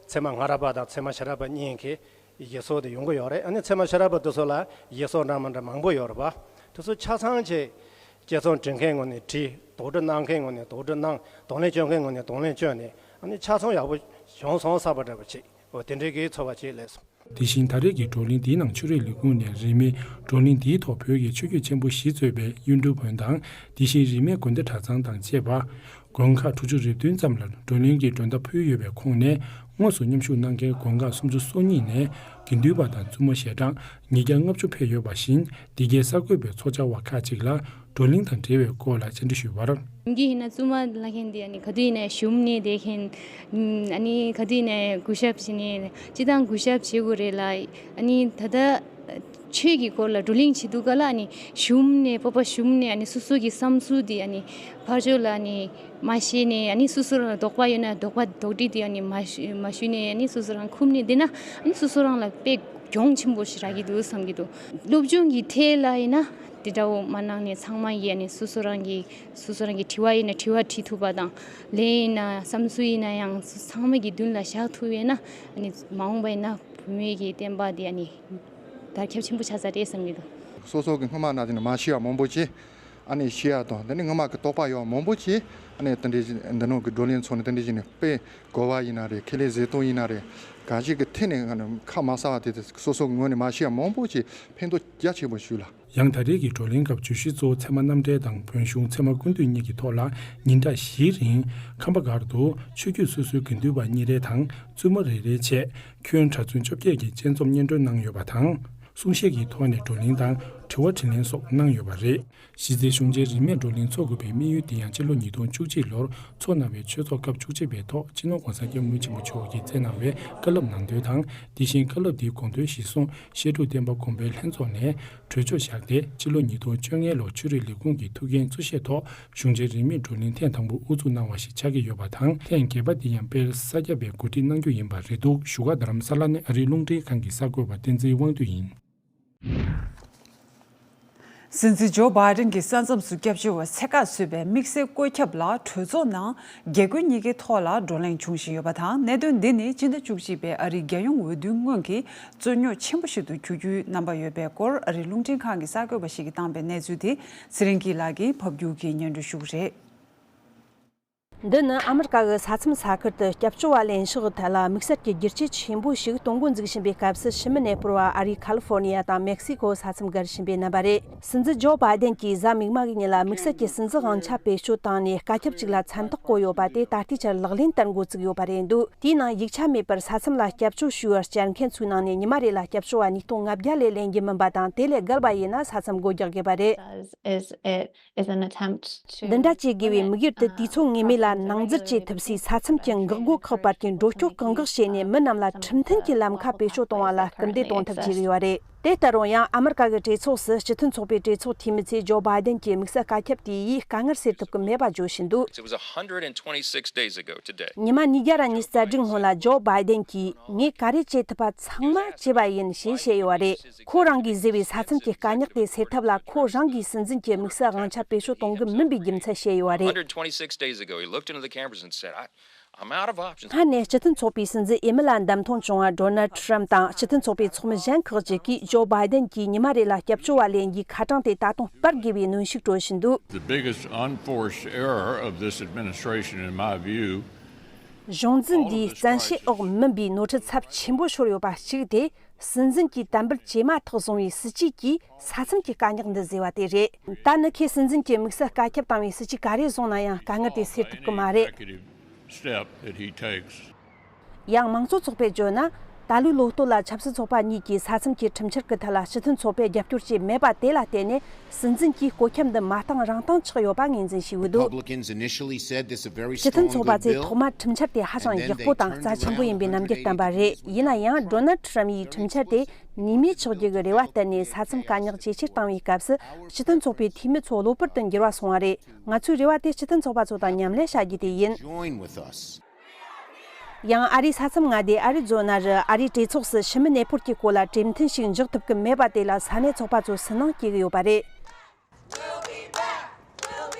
ཚད་མ་སྔ་རབས་པ་དང་ཚད་མ་ཕྱི་རབས་པ་གཉིས་ཀྱི་བཞེད་སྲོལ་དེ་ཡོང་གི་ཡོད་རེད། ཨ་ནི་ཚད་མ་ཕྱི་རབས་པ་དེ་ཚོ་ལ་བཞེད་སྲོལ་འདྲ་མི་འདྲ་མང་པོ་ཡོད་རེད་པ། དེ་ཚོ་ཆ་ཚང་ཅིག་དཔྱད་རྩོམ་འབྲི་མཁན་ངོས་ནས་བྲིས། དོགས་འདྲི་གནང་མཁན་ངོས་ནས་དོགས་འདྲི་གནང་། གདོང་ལེན་བྱེད་མཁན་ངོས་ནས་གདོང་ལེན་བྱས་ནས་ཨ་ནི་ཆ་ཚང་ཡག་པོ་བྱུང་སོང་བསམ་པ་འདྲ་པོ་ཅིག་འོ་དེ་འདྲའི་གི་ཚོར་བ་ཅིག་སླེབས་སོང་། དེ་བཞིན་ད་རེས་ཀྱི་བགྲོ་གླེང་འདིའི་ནང་ཆོས་རིག་ལས་ཁུངས་ནས་རིས་མེད་བགྲོ་གླེང་འདིའི་ཐོག་བོད་ཀྱི་ཆོས་བརྒྱུད་ཆེན་པོ་བཞི་གཙོས་པའི་གཡུང་དྲུང་བོན་དང་དེ་བཞིན་རིས་མེད་དགོན་སྡེ་གྲྭ་ཚང་དང་བཅས་པ། དགོན་ཁག་དྲུག་ཅུ་རེ་བདུན་ཙམ་ལ་བགྲོ་གླེང་གི་མགྲོན་བརྡ་ཕུལ་ཡོད་པའི་ཁོངས་ནས། དངོས་སུ་མཉམ་ཞུགས་གནང་མཁན་དགོན་ཁག་སུམ་ཅུ་སོ་གཉིས་ནས་དགེ་འདུན་པ་དང་བཙུན་མ་ཞལ་གྲངས་ཉིས་བརྒྱ་ལྔ་བཅུ་ཕེབས་ཡོད་པ་བཞིན། འདི་གའི་གསར་འགོད་པའི་ཚོགས་བཅར་བ་ཁག་ཅིག་ལ་བགྲོ་གླེང་དང་འབྲེལ་བའི་སྐོར་ལ་བཅར་འདྲི་ཞུས་པར། ཡིན་གྱི་ཡིན་ན་བཙུན་མ་ལབ་མཁན་དེ་ཨ་ནི་ག་དུས་ཡིན་ན་ཞུམ་ནས་བསྡད་མཁན། ཨ་ནི་ག་དུས་ཡིན་ན་གུས་ཞབས་བྱས་ནས་སྤྱིར་བཏང་གུས་ཞབས་བྱེད་དགོས་རེད་ལ། ཨ་ནི་ད་ལྟ་ཆོས་ཀྱི་སྐོར་ལ་བགྲོ་གླེང་བྱེད་དུས་ག་ལ་ཨ་ནི་ཞུམ་ནས་སྤོབས་པ་ཞུམ་ནས་ཨ་ནི་སོ་སོ་གི་བསམ་ཚུལ་དེ་ཨ་ནི་ཕར་ཕྱོགས་ལ་ཨ་ནི་མ་བཤད་ནས། ཨ་ནི་སོ་སོ་རང་ལ་དོགས་པ་ཡོད་ན་དོགས་པ་དོགས་འདྲི་དེ་ཨ་ནི་མ་ཞུ་མ་ཞུས་ནས། ཨ་ནི་སོ་སོ་རང་ཁུམ་ནས་བསྡད་ན་ཨ་ནི་སོ་སོ་རང་ལ་དཔེ་གྱོང་ཆེན་པོ་ཞིག་རག་གི་འདུག་བསམ་གྱི་འདུག་སློབ་སྦྱོང་གི་ཐད་ལ་ཡིན་ན་དེ་འདྲ་བོ་མ་གནང་ནས་ཚང་མ་ཡིས་ཨ་ནི་སོ་སོ་རང་གི་སོ་སོ་རང་གི་དྲི་བ་ཡིན་ན་དྲི་བ་དྲིས་ཐུབ་པ་དང་། ལན་ཡིན་ན་བསམ་ཚུལ་ཡིན་ན་ཡང་ཚང་མ་གི་མདུན་ལ་བཞག་ཐུབ་ཡོད་ན་ཨ་ནི་མ་འོངས་པ་ཡིན་ན་བུད་མེད་ཀྱི་བསྟན་པ་དེ་ཨ་ནི་དར་ཁྱབ་ཆེན་པོ་ཆགས་ས་རེད་བསམ་གྱི་འདུག་སོ་སོ་གི་སྔོན་མ་ན་དེ་ནི་མ་ཤེས་པ་མང་པོ་ཅིག་ཨ་ནི་ཤེས་ཡ་དང་། དེ་ནི་སྔོན་མ་གི་དོགས་པ་ཡོད་པ་མང་པོ་ཅིག་ཨ་ནི་དེ་འདྲའི་འདི་ནང་གི་བགྲོ་གླེང་ཚོགས་ནས་དེ་འདྲའི་ཞིག་ནས་དཔེ་གོ་བ་ཡིན་ན་རེད། ཁས་ལེན་བཟོས་སྟངས་ཡིན་ན་རེད། གང་ཞིག་གི་ཐད་ནས་ཁ་མ་གསལ་བ་དེ་དེ་སོ་སོ་གི་ངོས་ནས་མ་ཤེས་པ་མང་པོ་ཅིག་ཕན་ཐོགས་རྒྱ་ཆེན་པོ་ཞིག་ལ། ཡང་ད་རེས་ཀྱི་བགྲོ་གླེང་སྐབས་བརྗོད་གཞི་གཙོ་བོ་ཚད་མ་རྣམ་འགྲེལ་དང་བོན་གཞུང་ཚད་མ་ཀུན་བཏུས་གཉིས་ཀྱི་ཐོག་ལ་ཉིན་གྲངས་བཞིའི་རིང་ཁམས་པ་སྒར་དུ་ཆོས་བརྒྱུད་སོ་སོའི་དགེ་འདུན་པ་གཉིས་རེ་དང་བཙུན་མ་རེ་རེའི་ཆེད་ཁྱོན་གྲྭ་བཙུན་བཅོ་བརྒྱད་ཀྱི་དཔྱད་རྩོམ་སྙན་སྒྲོན་གནང་ཡོད་པ་དང་། གསུང་བཤད་ཀྱི་ཐོག་ནས་བགྲོ་གླེང་དང་དྲི་བ་དྲིས་ལན་སོགས་གནང་ཡོད་པ་རེད། གཞི་རྩའི་གཞུང་ཆེན་རིས་མེད་བགྲོ་གླེང་འཚོགས་དགོས་པའི་དམིགས་ཡུལ་དེ་ཡང་སྤྱི་ལོ་ཉིས་སྟོང་བཅུ་གཅིག་ལོར་འཚོགས་གནང་བའི་ཆོས་ཚོགས་སྐབས་བཅུ་གཅིག་པའི་ཐོག་སྤྱི་ནོར་༧གོང་ས་༧སྐྱབས་མགོན་ཆེན་པོ་མཆོག་གིས་བསྩལ་གནང་བའི་བཀའ་སློབ་ནང་དོན་དང་། དེ་བཞིན་བཀའ་སློབ་དེའི་དགོངས་དོན་གཞིར་བཟུང་བཤད་སྒྲུབ་བསྟན་པ་དགོན་པའི་ལྷན་ཚོགས་ནས་གྲོས་ཆོད་བཞག་སྟེ། སྤྱི་ལོ་ཉིས་སྟོང་བཅོ་ལྔ་ལོར་ཆོས་རིག་ལས་ཁུངས་ཀྱི་ཐུགས་འགན་གཙོ་བཞེས་ཐོག་གཞུང་ཆེན་རིས་མེད་བགྲོ་གླེང་ཐེངས་དང་པོ་དབུ་འཛུགས་གནང་བ་ཞིག་ཆགས་ཀྱི་ཡོད་པ་དང་། ཐེངས་བརྒྱད་པ་དེ་ཡང་དཔལ་ས་སྐྱ་པས་གོ་སྒྲིག་གནང་རྒྱུ་ཡིན་པ་རེད་འདུག་བཞུགས་སྒར་རྡ་རམ་ས་ལ་ནས་ཨ་རིའི་རླུང་འཕྲིན་ཁང་གི་གསར་འགོད་པ་བསྟན་འཛིན་དབང་འདུས་ཡིན། སྲིད་འཛིན་ཇོ་བྷའི་ཌེན་གྱི་ས་མཚམས་སུ་སྐྱབས་བཅོལ་བ་ཚད་བཀག་བཟོས་པའི་དམིགས་བསལ་བཀོད་ཁྱབ་ལ་གྲོས་ཚོགས་ནང་རྒྱལ་ཁབ་གཉིས་ཀའི་ཐོག་ལ་བགྲོ་གླེང་འབྱུང་བཞིན་ཡོད་པ་དང་། གནད་དོན་འདི་ནི་སྤྱི་ཟླ་བཅུ་གཅིག་པའི་ཨ་རིའི་རྒྱལ་ཡོངས་འོས་བསྡུའི་སྔོན་གྱི་རྩོད་རྙོག་ཆེན་པོ་ཞིག་ཏུ་གྱུར་རྒྱུའི་རྣམ་པ་ཡོད་པའི་སྐོར་ཨ་རིའི་རླུང་འཕྲིན་ཁང་གི་གསར་འགོད་པ་ཞིག་གིས་བཏང་པའི་གནས་ཚུལ་དེ་ཚེ་རིང་སྐྱིད་ལགས་ཀྱིས་ཕབ་སྒྱུར་གྱིས་སྙན་སྒྲོན་ཞུ་གི་རེད། འདི་ནི་ཨ་མི་རི་ཀ་གི་ས་མཚམས་ས་ཁུལ་དུ་སྐྱབས་བཅོལ་བ་ལེན་ཕྱོགས་ཐད་ལ་དམིགས་བསལ་གྱི་བསྒྱུར་བཅོས་ཆེན་པོ་ཞིག་གཏོང་འགོ་འཛུགས་བཞིན་པའི་སྐབས་སུ། ཕྱི་མི་གནས་སྤོར་བ་ཨ་རིའི་ཁ་ལི་ཧྥོར་ནི་ཡ་དང་མེག་སི་ཀོ་ས་མཚམས་བརྒལ་བཞིན་པའི་རྣམ་པ་རེད། སྲིད་འཛིན་ཇོ་བྷའི་ཌེན་གྱིས་གཟའ་མིག་དམར་གྱི་ཉིན་ལ་དམིགས་བསལ་གྱི་སྲིད་འཛིན་དབང་ཆ་བེད་སྤྱོད་བཏང་ནས། བཀའ་ཁྱབ་ཅིག་ལ་མཚན་རྟགས་བཀོད་ཡོད་པ་དེ་ད་ལྟའི་ཆར་ལག་ལེན་བསྟར་འགོ་བཙུགས་ཡོད་པ་རེད་འདུག་དེའི་ནང་ཡིག་ཆ་མེད་པར་ས་མཚམས་ལ་སྐྱབས་བཅོལ་ཞུ་བར་བཅར་མཁན་ཚོའི་ནང་ནས་ཉི་མ་རེ་ལ་སྐྱབས་བཅོལ་བ་ཉིས་སྟོང་ལྔ་བརྒྱ་ལས་ལེན་རྒྱུ་མིན་པ་དང་། དེ་ལས་བརྒལ་བ་ཡིན་ན་ས་མཚམས་སྒོ་རྒྱག་དགོས་པ་རེད། Is it is an attempt to འདི་འདྲ་བྱེད་དགོས་པའི་དམིགས་ཡུལ་དེ། དུས་ཚོད་ངེས་མེད་ལ་ནང་འཛུལ་བྱེད་ཐུབ་སའི་ས་མཚམས་ཀྱི་འགག་སྒོ་ཁག་བར་གྱི་འགྲོ་སྐྱོད་བཀག་འགོག་བྱས་ནས། མི་རྣམས་ལ་ཁྲིམས་མཐུན་གྱི་ལམ་ཁ་བེད་སྤྱོད་གཏོང་བ་ལ་སྐུལ་འདེད་གཏོང་ཐབས་བྱེད་ཀྱི་ཡོད་རེད། དེ་ལྟ་རུང་ཡང་། ཨ་མི་རི་ཀ་གི་གྲོས་ཚོགས་སུ་སྤྱི་མཐུན་ཚོགས་པའི་གྲོས་ཚོགས་འཐུས་མི་ཚོས་ཇོ་བྷའི་ཌེན་གྱི་དམིགས་བསལ་བཀའ་ཁྱབ་དེ་ཡིས་དཀའ་ངལ་སེལ་ཐུབ་ཀྱི་མེད་པ་བརྗོད་བཞིན་འདུག It was one hundred twenty-six days ago today. ཉི་མ་ཉིས་བརྒྱ་ར་ཉི་ཤུ་རྩ་དྲུག་སྔོན་ལ་ཇོ་བྷའི་ཌེན་གྱིས། ངས་ག་རེ་བྱེད་ཐུབ་པ་ཚང་མ་བྱས་པ་ཡིན་ཞེས་བཤད་ཡོད་པ་རེད། ཁོ་རང་གིས་བཟོས་པའི་ས་མཚམས་ཀྱི་དཀའ་རྙོག་དེ་སེལ་ཐབས་ལ་ཁོ་རང་གིས་སྲིད་འཛིན་གྱི་དམིགས་བསལ་དབང་ཆ་བེད་སྤྱོད་གཏོང་གི་མིན་པའི་རྒྱུ་མཚན་བཤད་ཡོད་པ་རེད། Hundred twenty-six days ago, he looked into the cameras and said, I, I'm out of options. སྔར་ནས་སྤྱི་མཐུན་ཚོགས་པའི་སྲིད་འཛིན་འོས་མི་ལ་འདེམས་ཐོན་བྱུང་བ་ཌོ་ནལ་ཁྲམ་དང་སྤྱི་མཐུན་ཚོགས་པའི་ཚོགས་མི་གཞན་ཁག་ཅིག་གིས་ཇོ་བྷའི་ཌེན་གྱིས་ཉི་མ་རེ་ལ་སྐྱབས་བཅོལ་བ་ལེན་རྒྱུའི་ཁ་གྲངས་དེ་ད་དུང་སྤར་དགོས་པའི་གནོན་ཤུགས་སྤྲོད་བཞིན་འདུག The biggest unforced error of this administration, in my view, གཞུང་འཛིན་འདིའི་བཙན་ཤེད་འོག་མིན་པའི་ནོར་འཁྲུལ་ཚབས་ཆེན་པོ་ཤོར་ཡོད་པ་གཅིག་དེ། སྲིད་འཛིན་གྱིས་དམ་འབུལ་བྱས་མ་ཐག་བཟུང་བའི་སྲིད་ཇུས་ཀྱིས་ས་མཚམས་ཀྱི་དཀའ་རྙོག་འདི་བཟོས་པ་དེ་རེད། ད་ནི་ཁོས་སྲིད་འཛིན་གྱི་དམིགས་བསལ་བཀའ་ཁྱབ་བཏང་བའི་སྲིད་ཇུས་ག་རེ་བཟུང་ན་ཡང་དཀའ་ངལ་དེ་སེལ་ཐུབ་ཀྱི་མ་རེད། Step that he takes. ཡང་མང་གཙོ་ཚོགས་པས་བརྗོད་ན། ད་ལོའི་ལོ་སྟོད་ལ་ཆབ་སྲིད་ཚོགས་པ་གཉིས་ཀྱིས་ས་མཚམས་ཀྱི་ཁྲིམས་འཆར་གྱི་ཐད་ལ་སྤྱི་མཐུན་ཚོགས་པས་རྒྱབ་སྐྱོར་བྱས་མེད་པ་དེ་ལ་བརྟེན་ནས། སྲིད་འཛིན་གྱིས་བཀོད་ཁྱབ་འདི་མ་བཏང་རང་བཏང་ཆགས་ཡོད་པ་ངོས་འཛིན་བྱས་ཡོད་འདུག Republicans initially said this is a very སྤྱི་མཐུན་strong, ཚོགས་པ་good ཚོས་bill. ཐོག་མར་ཁྲིམས་འཆར་དེ་ཧ་ཅང་ཡག་པོ་དང་རྩ་ཆེན་པོ་ཡིན་པའི་རྣམ་འགྱུར་བསྟན་པ་རེད། ཡིན་ན་ཡང་། ཌོ་ནལ་ཁྲམ་ཡིས་ཁྲིམས་འཆར་དེ་ཉེས་མེད་ཆགས་རྒྱུ་གི་རེ་བ་བཏོན་ནས། ས་མཚམས་དཀའ་རྙོག་ཇེ་ཆེར་བཏང་བའི་སྐབས་སུ། སྤྱི་མཐུན་ཚོགས་པའི་འཐུས་མི་ཚོ་གློ་བུར་དུ་འགྱུར་བ་སོང་བ་རེད། ང་ཚོའི་རེ་བ་དེ་སྤྱི་མཐུན་ཚོགས་པ་ཚོ་དང་མཉམ་ལས་བྱ་རྒྱུ་དེ་ཡིན། Join with us. ཡང་ཨ་རིའི་ས་མཚམས་མངའ་སྡེ་ཨ་རི་ཛོ་ན་རུ་ཨ་རིའི་གྲོས་ཚོགས་སུ་ཕྱི་མི་གནས་སྤོར་གྱི་སྐོར་ལ་གྲོས་མཐུན་ཞིག་འཇོག་ཐུབ་ཀྱི་མེད་པ་དེ་ལ་ས་གནས་ཚོགས་པ་ཚོ་སུན་སྣང་སྐྱེ་གི་ཡོད་པ་རེད།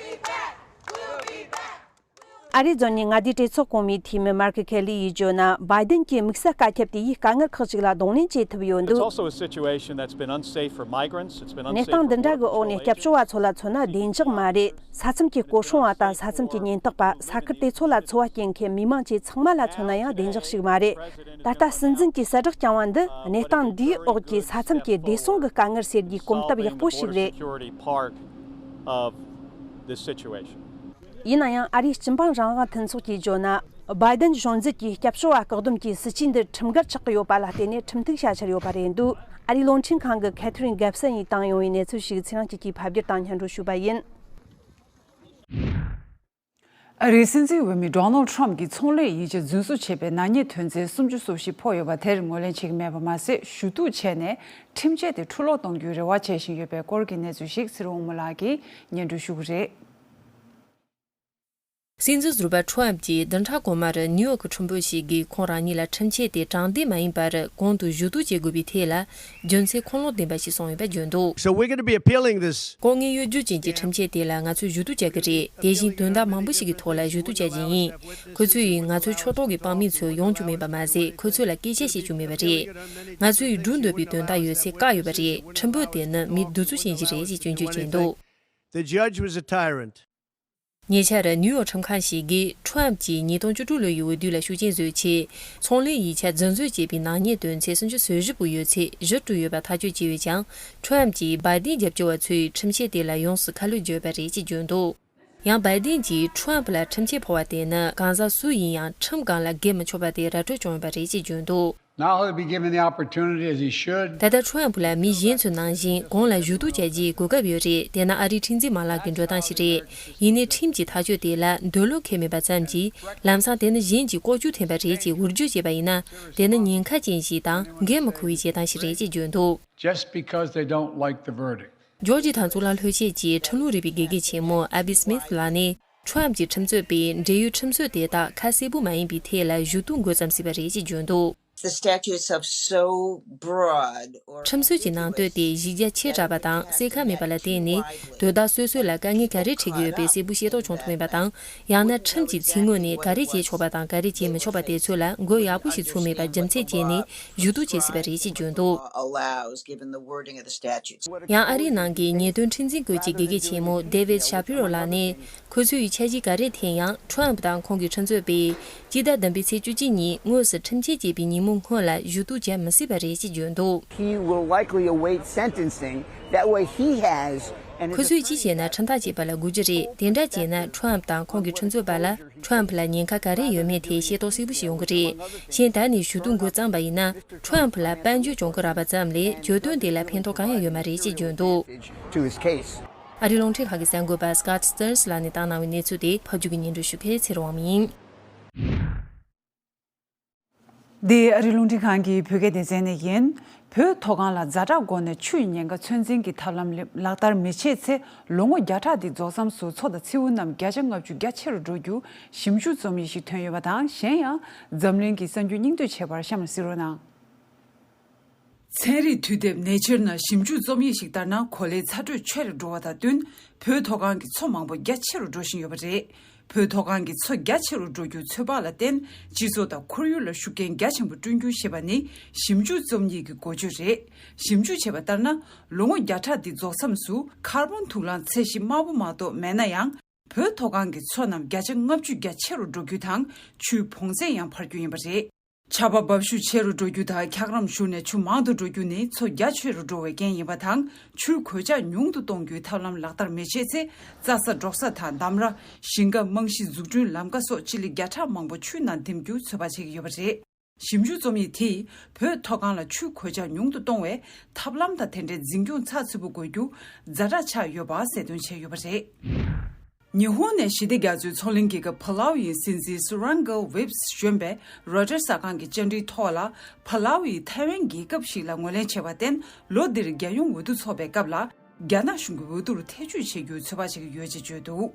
ཨ་རི་ཛོ་ནའི་མངའ་སྡེའི་གྲོས་ཚོགས་གོང་མའི་འཐུས་མི་མར་ཁི་ཁེ་ལི་ཡིས་བརྗོད་ན། བྷའི་ཌེན་གྱི་དམིགས་བསལ་བཀའ་ཁྱབ་དེ་ཡིས་དཀའ་ངལ་ཁག་ཅིག་ལ་གདོང་ལེན་བྱེད་ཐུབ་ཡོད་It's འདུག also a situation that's been unsafe for migrants. It's been གནས་unsafe སྟངས་འདི་འདྲ་གི་འོག་ནས་སྐྱབས་བཅོལ་བ་ཚོ་ལ་མཚོན་ན་བདེ་འཇགས་མ་རེད། ས་མཚམས་ཀྱི་སྐོར་སྲུང་བ་དང་ས་མཚམས་ཀྱི་ཉེན་རྟོག་པ། ས་ཁུལ་དེ་ཚོ་ལ་འཚོ་བ་སྐྱེལ་མཁན་མི་མང་བཅས་ཚང་མ་ལ་མཚོན་ན་ཡང་བདེ་འཇགས་ཤིག་མ་རེད། ད་ལྟ་སྲིད་འཛིན་གྱིས་གསལ་བསྒྲགས་བསྐྱངས་པ་འདི་གནས་སྟངས་འདིའི་འོག་གི་ས་མཚམས་ཀྱི་བདེ་སྲུང་གི་དཀའ་ངལ་སེལ་རྒྱུའི་གོམ་སྟབས་ཡག་པོ་ཞིག་རེད། Solving the border security part of this situation. ཡིན་ན་ཡང་ཨ་རིའི་སྤྱི་འབངས་རང་དབང་མཐུན་ཚོགས་ཀྱིས་བརྗོད་ན། བྷའི་ཏན་གཞུང་འཛིན་གྱི་སྐྱབས་བཅོལ་བ་བཀག་སྡོམ་གྱི་སྲིད་ཇུས་འདི་ཁྲིམས་འགལ་ཆགས་ཀྱི་ཡོད་པ་ལ་བརྟེན་ནས་ཁྲིམས་ཐིག་བྱ་འཆར་ཡོད་པ་རེད་འདུག་ཨ་རིའི་རླུང་འཕྲིན་ཁང་གི་ཁེ་ཐི་རིན་གེབ་སན་ཡིས་བཏང་ཡོང་བའི་གནས་ཚུལ་ཞིག་ཚེ་རིང་སྐྱིད་ཀྱིས་ཕབ་བསྒྱུར་དང་སྙན་སྒྲོན་ཞུས་པ་ཡིན། ཨ་རིའི་སྲིད་འཛིན་འོས་མི་ཌོ་ནལ་ཌི་ཊརམ་ཕི་གྱིས་ཚོང་ལས་ཡིག་ཆ་རྫུན་བཟོ་བྱས་པའི་ནག་ཉེས་དོན་ཚན་སུམ་ཅུ་སོ་བཞི་ཕོག་ཡོད་པ་དེར་ངོས་ལེན་བྱེད་ཀྱི་མེད་པ་མ་ཟད། ཞུ་གཏུག་བྱས་ནས་ཁྲིམས་ཆད་དེ་འཕྲུ་སློག་གཏོང་རྒྱུའི་རེ་བ་བྱེད་བཞིན་ཡོད་པའི་སྐོར་གྱི་གནས་ཚུལ་ཞིག་ཚེ་རིང་དབང་མོ་ལགས་ཀྱིས་སྙན་སྒྲོན་ཞུ་གི་རེད། སྲིད་འཛིན་ཟུར་པ་ཊརམ་ཕི་གྱིས་བདུན་ཕྲག་གོང་མར་ནིའུ་ཡོག་གི་ཁྲིམས་དཔོན་ཞིག་གིས་ཁོང་རང་ཉིད་ལ་ཁྲིམས་ཆད་དེ་དྲང་བདེན་མ་ཡིན་པར་གོང་དུ་ཞུ་གཏུག་བྱེད་དགོས་པའི་ཐད་ལ་རྒྱུ་མཚན་ཁུངས་ལུང་ལྡན་པ་ཞིག་གསུངས་ཡོད་པ་བརྗོད་འདུག So we're going to be appealing this. ཁོང་ངས་གཡོ་སྒྱུ་ཅན་གྱི་ཁྲིམས་ཆད་དེ་ལ་ང་ཚོས་ཞུ་གཏུག་བྱ་གི་རེད། དེ་བཞིན་དོན་དག་མང་པོ་ཞིག་གི་ཐོག་ལ་ཞུ་གཏུག་བྱ་རྒྱུ་ཡིན། ཁོ་ཚོས་ང་ཚོའི་ཕྱོགས་གཏོགས་ཀྱི་དཔང་མི་ཚོ་ཡོང་རྒྱུ་མེད་པ་མ་ཟད། ཁོ་ཚོ་ལ་སྐད་ཆ་བཤད་རྒྱུ་མེད་པ་རེད། ང་ཚོས་སྒྲུབ་འདོད་པའི་དོན་དག་ཡོད་ཚད་བཀག་ཡོད་པ་རེད། ཁྲིམས་དཔོན་དེ་ནི་མི་གདུག་རྩུབ་ཅན་ཞིག་རེད་ཅེས་སྐྱོན་བརྗོད་བྱས་འདུག The judge was a tyrant. ཉེ་ཆར་ནིའུ་ཡོག་ཁྲིམས་ཁང་ཞིག་གིས་ཊརམ་ཕི་གྱིས་ཉིས་སྟོང་བཅུ་དྲུག་ལོའི་འོས་བསྡུ་ལ་ཤུགས་རྐྱེན་བཟོས་ཆེད། ཚོང་ལས་ཡིག་ཆ་རྫུན་བཟོ་བྱས་པའི་ནག་ཉེས་དོན་ཚན་སུམ་ཅུ་སོ་བཞི་པོ་ཡོད་ཚད་བཞི་བཀྲུས་ཡོད་པ་ཐག་གཅོད་བྱས་ཡོད་ཀྱང་། ཊརམ་ཕི་གྱིས་བྷའི་ཏིན་རྒྱབ་སྐྱོར་བ་ཚོས་ཁྲིམས་ཆད་དེ་ལ་ཡོངས་སུ་ཁ་ལོ་བརྗོད་པ་རེད་ཅེས་བརྗོད་འདུག་ཡང་བྷའི་ཏིན་གྱིས་ཊརམ་ཕི་ལ་ཁྲིམས་ཆད་ཕོག་པ་དེ་ནི་གང་ཟག་སུ་ཡིན་ཡང་ཁྲིམས་སྒང་ལ་འགེལ་མི་ཆོག་པ་དེ་ར་སྤྲོད་བྱུང་ཡོད་པ་རེད་ཅེས་བརྗོད་འདུག Now he'll be given the opportunity, as he should. ད་ལྟ་ཊརམ་ཕི་ལ་མི་གཞན་ཚོའི་ནང་བཞིན་གོང་ལ་ཞུ་གཏུག་བྱ་རྒྱུའི་གོ་སྐབས་ཡོད་རེད། དེ་ནི་ཨ་རིའི་ཁྲིམས་འཛིན་མ་ལག་གི་འགྲོ་སྟངས་ཤིག་རེད། ཡིན་ནའི་ཁྲིམས་ཀྱི་ཐག་གཅོད་དེ་ལ་འདོད་བློ་འཁེལ་མེད་པ་ཙམ་གྱིས། ལམ་སང་དེ་ནི་གཞན་གྱིས་ལྐོག་གྱུར་འཐེན་པ་རེད་ཅེས་འུར་བརྗོད་བྱས་པ་ཡིན་ན། དེ་ནི་ཉེན་ཁ་ཅན་ཞིག་དང་འགན་མི་འཁུར་བའི་བྱེད་སྟངས་ཤིག་རེད་ཅེས་བརྗོད་འདུག Just because they don't like the verdict. ཇོར་ཇི་ཐའུན་གཙུག་ལག་སློབ་ཆེན་གྱི་ཁྲིམས་ལུགས་རིག་པའི་དགེ་རྒན་ཆེན་མོ་ཨ་བི་སི་མིཐ་ལགས་ནས། ཊརམ་ཕི་གྱི་ཁྲིམས་རྩོད་པས་འབྲེལ་ཡོད་ཁྲིམས་སྲོལ་དེ་དག་ཁ་གསལ་པོ་མ་ཡིན་པའི་ཐད་ལ་ཞུ་གཏུག་འགོད་ཙམ་ཟིན་པ་རེད་ཅེས་བརྗོད་འདུག The statutes are so broad or ཁྲིམས་སྲོལ་གྱི་ནང་དོན་དེ་གཞི་རྒྱ་ཆེ་དྲགས་པ་དང་གསལ་ཁ་མེད་པ་ལ་བརྟེན་ནས། དོ་བདག་སོ་སོ་ལ་དཀའ་ངལ་ག་རེ་འཕྲད་ཀྱི་ཡོད་པའི་གསལ་པོ་ཤེས་རྟོགས་བྱུང་ཐུབ་མེད་པ་དང་། ཡང་ན་ཁྲིམས་ཀྱི་ཚིག་ངོས་ནས་ག་རེ་བྱེད་ཆོག་པ་དང་ག་རེ་བྱེད་མི་ཆོག་པ་དེ་ཚོ་ལ་འགོད་ཡག་པོ་ཞིག་ཚུགས་མེད་པ་རྒྱུ་མཚན་བྱས་ནས་ཞུ་གཏུག་བྱས་སྲིད་པ་རེད་ཅེས་བརྗོད་འདུག allows, given the wording of the statutes. ཡང་ཨ་རིའི་ནང་གི་ཉེས་དོན་ཁྲིམས་འཛིན་སྐོར་གྱི་དགེ་རྒན་ཆེན་མོ་David Shapiro་ལགས་ནས། ཁོ་ཚོས་འཆར་གཞི་ག་རེ་འཐེན་ཡང་། ཊརམ་ཕི་དང་ཁོང་གི་ཁྲིམས་རྩོད་པས་སྤྱི་ཟླ་བདུན་པའི་ཚེས་བཅུ་གཅིག་ཉིན་དངོས་སུ་ཁྲིམས་ཆད་བཅད་པའི་ཉིན་མོ་སྔོན་ལ་ཞུ་གཏུག་བྱ་མི་སྲིད་པ་རེད་ཅེས་བརྗོད་འདུག He will likely await sentencing. That way he has an ཁོ་ཚོས་ཅི་བྱས་ན་ཁྲིམས་ཐག་བཅད་པ་ལ་སྒུག་རྒྱུ་རེད། དེ་འདྲ་བྱས་ན་ཊརམ་ཕི་དང་ཁོང་གི་ཁྲིམས་རྩོད་པ་ལ་ཊརམ་ཕི་ལ་ཉེན་ཁ་ག་རེ་ཡོད་མེད་ཐད་ཤེས་རྟོགས་གསལ་པོ་ཞིག་ཡོང་གི་རེད། གཞན་ད་ནས་ཞུ་གཏུག་འགོ་བརྩམས་པ་ཡིན་ན། ཊརམ་ཕི་ལ་དཔལ་འབྱོར་གྱོང་གུན་རག་པ་ཙམ་ལས་གྱོད་དོན་དེ་ལ་ཕན་ཐོགས་གང་ཡང་ཡོད་མ་རེད་ཅེས་བརྗོད་འདུག To his case. ཨ་རིའི་རླུང་འཕྲིན་ཁང་གི་གསར་འགོད་པ་Scott Stearns ལགས་ནས་བཏང་གནང་བའི་གནས་ཚུལ་དེ་ཕབ་སྒྱུར་གྱིས་སྙན་སྒྲོན་ཞུ་མཁན་ཚེ་རིང་དབང་མོ་ཡིན། འདི་ཨ་རིའི་རླུང་འཕྲིན་ཁང་གི་བོད་སྐད་སྡེ་ཚན་ནས་ཡིན། བོད་མཐོ་སྒང་ལ་ཛ་དྲག་སྒོ་ནས་ཆུའི་ཉེན་ཁ་ཚོད་འཛིན་གྱི་ཐབས་ལམ་ལག་བསྟར་མི་བྱེད་ཚེ། ལོ་ངོ་བརྒྱ་ཕྲག་འདི་རྫོགས་མཚམས་སུ་མཚོ་དང་མཚེའུ་རྣམས་བརྒྱ་ཆ་ལྔ་བཅུ་རྒྱ་ཆེ་རུ་འགྲོ་རྒྱུ་ཞིབ་འཇུག་རྩོམ་ཡིག་ཞིག་ཐོན་ཡོད་པ་དང་། གཞན་ཡང་འཛམ་གླིང་གི་གསར་འགྱུར་སྙིང་བསྡུས་བྱས་པར་གཤམ་ལ་གཟིགས་རོགས་གནང་། ཚན་རིག་དུས་དེབ་Nature ནང་ཞིབ་འཇུག་རྩོམ་ཡིག་ཞིག་ལྟར་ན། གོ་ལའི་ཚ་དྲོད་ཆེ་རུ་འགྲོ་བ་དང་བསྟུན། བོད་མཐོ་སྒང་གི་མཚོ་མང་པོ་རྒྱ་ཆེ་རུ་འགྲོ་བཞིན་ཡོད་པ་རེད། བོད་མཐོ་སྒང་གི་མཚོ་རྒྱ་ཆེ་རུ་འགྲོ་རྒྱུའི་ཚོད་དཔག་ལ་བརྟེན། སྤྱི་ཚོགས་དང་ཁོར་ཡུག་ལ་ཤུགས་རྐྱེན་རྒྱ་ཆེན་པོ་བསྐྲུན་རྒྱུ་ཞེས་པ་ནི་ཞིབ་འཇུག་རྩོམ་ཡིག་གི་འགོ་བརྗོད་རེད། ཞིབ་འཇུག་བྱས་པ་ལྟར་ན། ལོ་ངོ་བརྒྱ་ཕྲག་འདི་རྫོགས་མཚམས་སུ་ཁར་བོན་དུག་རླངས་ཚད་གཞི་དམའ་པོ་མ་གཏོགས་མེད་ན་ཡང་། བོད་མཐོ་སྒང་གི་མཚོ་རྣམས་བརྒྱ་ཆ་ལྔ་བཅུ་རྒྱ་ཆེ་རུ་འགྲོ་རྒྱུ་དང་། ཆུའི་བོངས་ཚད་ཡང་འཕར་རྒྱུ་ཡིན་པ་རེད། ཆར་པ་འབབ་ཤུགས་ཆེ་རུ་འགྲོ་རྒྱུ་དང་། འཁྱགས་རོམ་ཞུ་ནས་ཆུ་མང་དུ་འགྲོ་རྒྱུ་ནི་མཚོ་རྒྱ་ཆེ་རུ་འགྲོ་བའི་རྐྱེན་ཡིན་པ་དང་། ཆུའི་གོད་ཆག་ཉུང་དུ་གཏོང་རྒྱུའི་ཐབས་ལམ་ལག་བསྟར་མི་བྱེད་ཚེ། རྩྭ་ས་འབྲོག་ས་དང་འདམ་ར། ཞིང་ཁ། རྨང་གཞི་འཛུགས་སྐྲུན་ལམ་ཀ་སོགས་སྤྱི་ལེ་བརྒྱ་ཕྲག་མང་པོ་ཆུའི་ནང་འདེམ་རྒྱུ་ཚོད་དཔག་བྱེད་ཀྱི་ཡོད་པ་རེད། ཞིབ་འཇུག་རྩོམ་ཡིག་དེས་བོད་མཐོ་སྒང་ལ་ཆུའི་གོད་ཆག་ཉུང་དུ་གཏོང་བའི་ཐབས་ལམ་དང་། དེ་འདྲའི་འཛིན་སྐྱོང་ཚགས་ཚུད་པོ་དགོས་རྒྱུ་ཛ་དྲག་ཆགས་ཡོད་པ་གསལ་སྟོན་བྱས་ཡོད་པ་རེད། ཉི་ཧོང་ནས་ཞི་བདེ་རྒྱ་མཚོའི་མཚོ་གླིང་རྒྱལ་ཁབ་ཕ་ལའུ་ཡི་སྲིད་འཛིན་Surangel Whipps གཞོན་པས་Reuters གསར་ཁང་གི་བཅར་འདྲིའི་ཐོག་ལ། ཕ་ལའུ་ཡིས་ཐའེ་ཝན་རྒྱལ་ཁབ་ཞིག་ལ་ངོས་ལེན་བྱས་པར་བརྟེན། ལོ་འདིར་རྒྱལ་ཡོངས་འོས་བསྡུ་འཚོགས་པའི་སྐབས་ལ། རྒྱ་ནག་གཞུང་གི་འོས་བསྡུར་ཐེ་བྱུས་བྱེད་རྒྱུའི་ཚོད་དཔག་བྱེད་ཀྱི་ཡོད་ཅེས་བརྗོད་འདུག་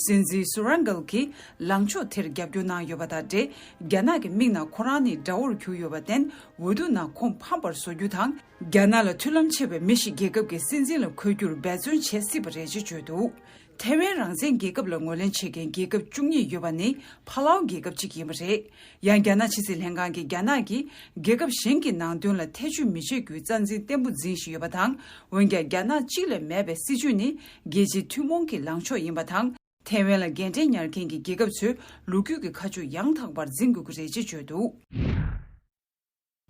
སྲིད་འཛིན་Surangel གྱིས་ལངས་ཕྱོགས་དེར་རྒྱབ་སྐྱོར་གནང་ཡོད་པ་དང་འབྲེལ། རྒྱ་ནག་གི་མིག་ནང་ཁོ་རང་ནི་དགྲ་བོར་གྱུར་ཡོད་པར་བརྟེན། འོས་བསྡུ་ནང་ཁོང་ཕམ་པར་བཟོ་རྒྱུ་དང་། རྒྱ་ནག་ལ་མཐུན་ལམ་ཆེ་བའི་མི་ཞིག་རྒྱལ་ཁབ་ཀྱི་སྲིད་འཛིན་ལ་འཁོད་རྒྱུར་འབད་བརྩོན་བྱེད་སྲིད་པ་རེད་ཅེས་བརྗོད་འདུག་ཐའེ་ཝན་རང་བཙན་རྒྱལ་ཁབ་ལ་ངོས་ལེན་བྱེད་མཁན་རྒྱལ་ཁབ་བཅུ་གཉིས་ཡོད་པ་ནི་ཕ་ལའུ་རྒྱལ་ཁབ་གཅིག་ཡིན་པ་རེད། ཡང་། རྒྱ་ནག་ཕྱི་སྲིད་ལྷན་ཁང་གིས་རྒྱ་ནག་གིས་རྒྱལ་ཁབ་གཞན་གྱི་ནང་དོན་ལ་ཐེ་བྱུས་མི་བྱེད་རྒྱུའི་རྩ་འཛིན་བརྟན་པོ་འཛིན་བཞིན་ཡོད་པ་དང་། འོན་ཀྱང་། རྒྱ་ནག་གཅིག་ལས་མེད་པའི་སྲིད་ཇུས་ནི་རྒྱལ་སྤྱིའི་ཐུན་མོང་གི་ལངས་ཕྱོགས་ཡིན་པ་དང་། ཐའེ་ཝན་ལ་འགན་འཁྲི་གཉེར་མཁན་གྱི་རྒྱལ་ཁབ་ཚོས་ལོ་རྒྱུས་ཀྱི་ཁ་ཕྱོགས་ཡང་དག་པར་འཛིན་དགོས་ཀྱི་རེད་ཅེས་བརྗོད་འདུག་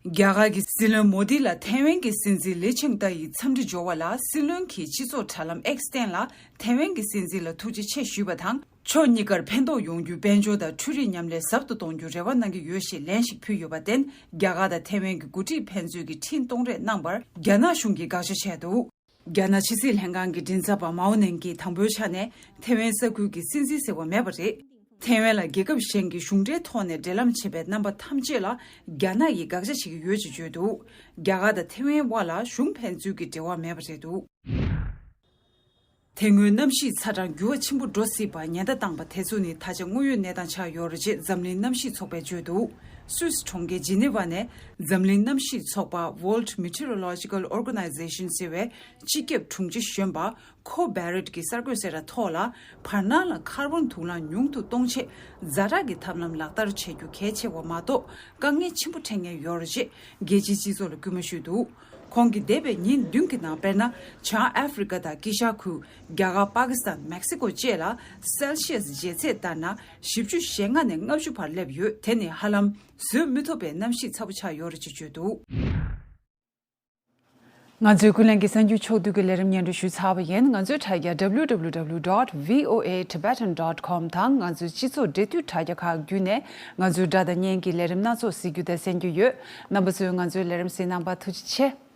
རྒྱ་གར་གྱི་སྲིད་བློན་མོ་དི་ལ་ཐའེ་ཝན་གྱི་སྲིད་འཛིན་ལི་ཆིང་ཏཱ་ཡིས་འཚམས་འདྲི་འབྱོར་བ་ལ། སྲིད་བློན་གྱིས་སྤྱི་ཚོགས་དྲ་ལམ་X སྟེང་ལ་ཐའེ་ཝན་གྱི་སྲིད་འཛིན་ལ་ཐུགས་རྗེ་ཆེ་ཞུས་པ་དང་། ཕྱོགས་གཉིས་ཀར་ཕན་ཐོགས་ཡོང་རྒྱུའི་དཔལ་འབྱོར་དང་འཕྲུལ་རིག་མཉམ་ལས་ཟབ་ཏུ་གཏོང་རྒྱུར་རེ་བ་གནང་གི་ཡོད་ཞེས་ལན་ཞིག་ཕུལ་ཡོད་པར་བརྟེན། རྒྱ་གར་དང་ཐེ་ཝན་གྱི་འགོ་ཁྲིད་ཕན་ཚུན་གྱི་འཕྲིན་གཏོང་རེས་གནང་བར་རྒྱ་ནག་གཞུང་གིས་དགག་བྱ་བྱས་འདུག་རྒྱ་ནག་ཕྱི་སྲིད་ལྷན་ཁང་གི་མགྲིན་ཚབ་པ་མའོ་ནན་གྱིས་དང་པོའི་ཆ་ནས་ཐེ་ཝན་ས་ཁུལ་གྱི་སྲིད་འཛིན་ཟེར་བ་མེད་པ་རེད། ཐེ་ཝན་ལ་རྒྱལ་ཁབ་གཞན་གྱི་གཞུང་འབྲེལ་ཐོག་ནས་འབྲེལ་ལམ་བྱེད་པའི་རྣམ་པ་ཐམས་ཅད་ལ་རྒྱ་ནག་གིས་དགག་བྱ་བྱེད་ཀྱི་ཡོད་ཅེས་བརྗོད་འདུག་རྒྱ་གར་དང་ཐེ་ཝན་དབར་ལ་གཞུང་ཕན་ཚུན་གྱི་འབྲེལ་བ་མེད་པ་རེད་འདུག་དེ་སྔོན་གནམ་གཤིས་ཚ་གྲང་འགྱུར་བ་ཆེན་པོ་འགྲོ་སྲིད་པར་ཉེན་བརྡ་བཏང་པ་དེ་ཚོ་ནི་ད་ཆ་དངོས་ཡོད་གནས་སྟངས་ཆགས་ཡོད་རེད་ཅེས་འཛམ་གླིང་གནམ་གཤིས་ཚོགས་པས་བརྗོད་འདུག་སུད་སི་གྲོང་ཁྱེར་ཇི་ནི་ཝ་ནས་འཛམ་གླིང་གནམ་གཤིས་ཚོགས་པ་World Meteorological Organization ཟེར་བའི་སྤྱི་ཁྱབ་དྲུང་ཆེ་གཞོན་པ་ཁོ་བྷེ་རེད་ཀྱིས་གསར་འགོད་གསལ་བསྒྲགས་ཐོག་ལ། བར་སྣང་ལ་ཀར་བོན་དུག་རླངས་ཉུང་དུ་གཏོང་ཆེད་ཛ་དྲག་གི་ཐབས་ལམ་ལག་བསྟར་བྱེད་རྒྱུ་གལ་ཆེ་བ་མ་གཏོགས། དཀའ་ངལ་ཆེན་པོ་འཕྲད་མཁན་ཡོད་རེད་ཅེས་རྒྱལ་སྤྱིའི་སྤྱི་ཚོགས་ལ་སྐུལ་མ་ཞུས་འདུག་ཁོང་གིས་འདས་པའི་ཉིན་བདུན་གྱི་ནང་དཔེར་ན། བྱང་ཨ་ཧྥེ་རི་ཀ་དང་དཀྱིལ་ཤར་ཁུལ། རྒྱ་གར། པ་ཀི་སི་ཐན། མེག་སི་ཀོ་བཅས་ལ་སེལ་ཤི་ཡས་ཇེ་ཚད་ལྟར་ན་བཞི་བཅུ་ཞེ་ལྔ་ནས་ལྔ་བཅུ་བར་སླེབས་ཡོད། དེ་ནི་ཧ་ལམ་བཟོད་མི་ཐུབ་པའི་གནམ་གཤིས་ཚ་པོ་ཆགས་ཡོད་རེད་ཅེས་བརྗོད་འདུག་ང་ཚོའི་ཀུན་གླེང་གི་གསར་འགྱུར་ཕྱོགས་བསྡུས་ཀྱི་ལས་རིམ་སྙན་སྒྲོན་ཞུས་ཚར་བ་ཡིན། ང་ཚོའི་དྲ་རྒྱ་W W W dot V O A Tibetan dot com དང་ང་ཚོའི་སྤྱི་ཚོགས་འབྲེལ་མཐུད་དྲ་རྒྱ་ཁག་བརྒྱུད་ནས་ང་ཚོའི་སྒྲ་དང་བརྙན་གྱི་ལས་རིམ་སྣ་ཚོགས་གཟིགས་རྒྱུ་དང་གསན་རྒྱུ་ཡོད། རྣམ་པ་ཚོས་ང་ཚོའི་ལས་རིམ་གཟིགས་གནང་བར་ཐུགས་རྗེ་ཆེ།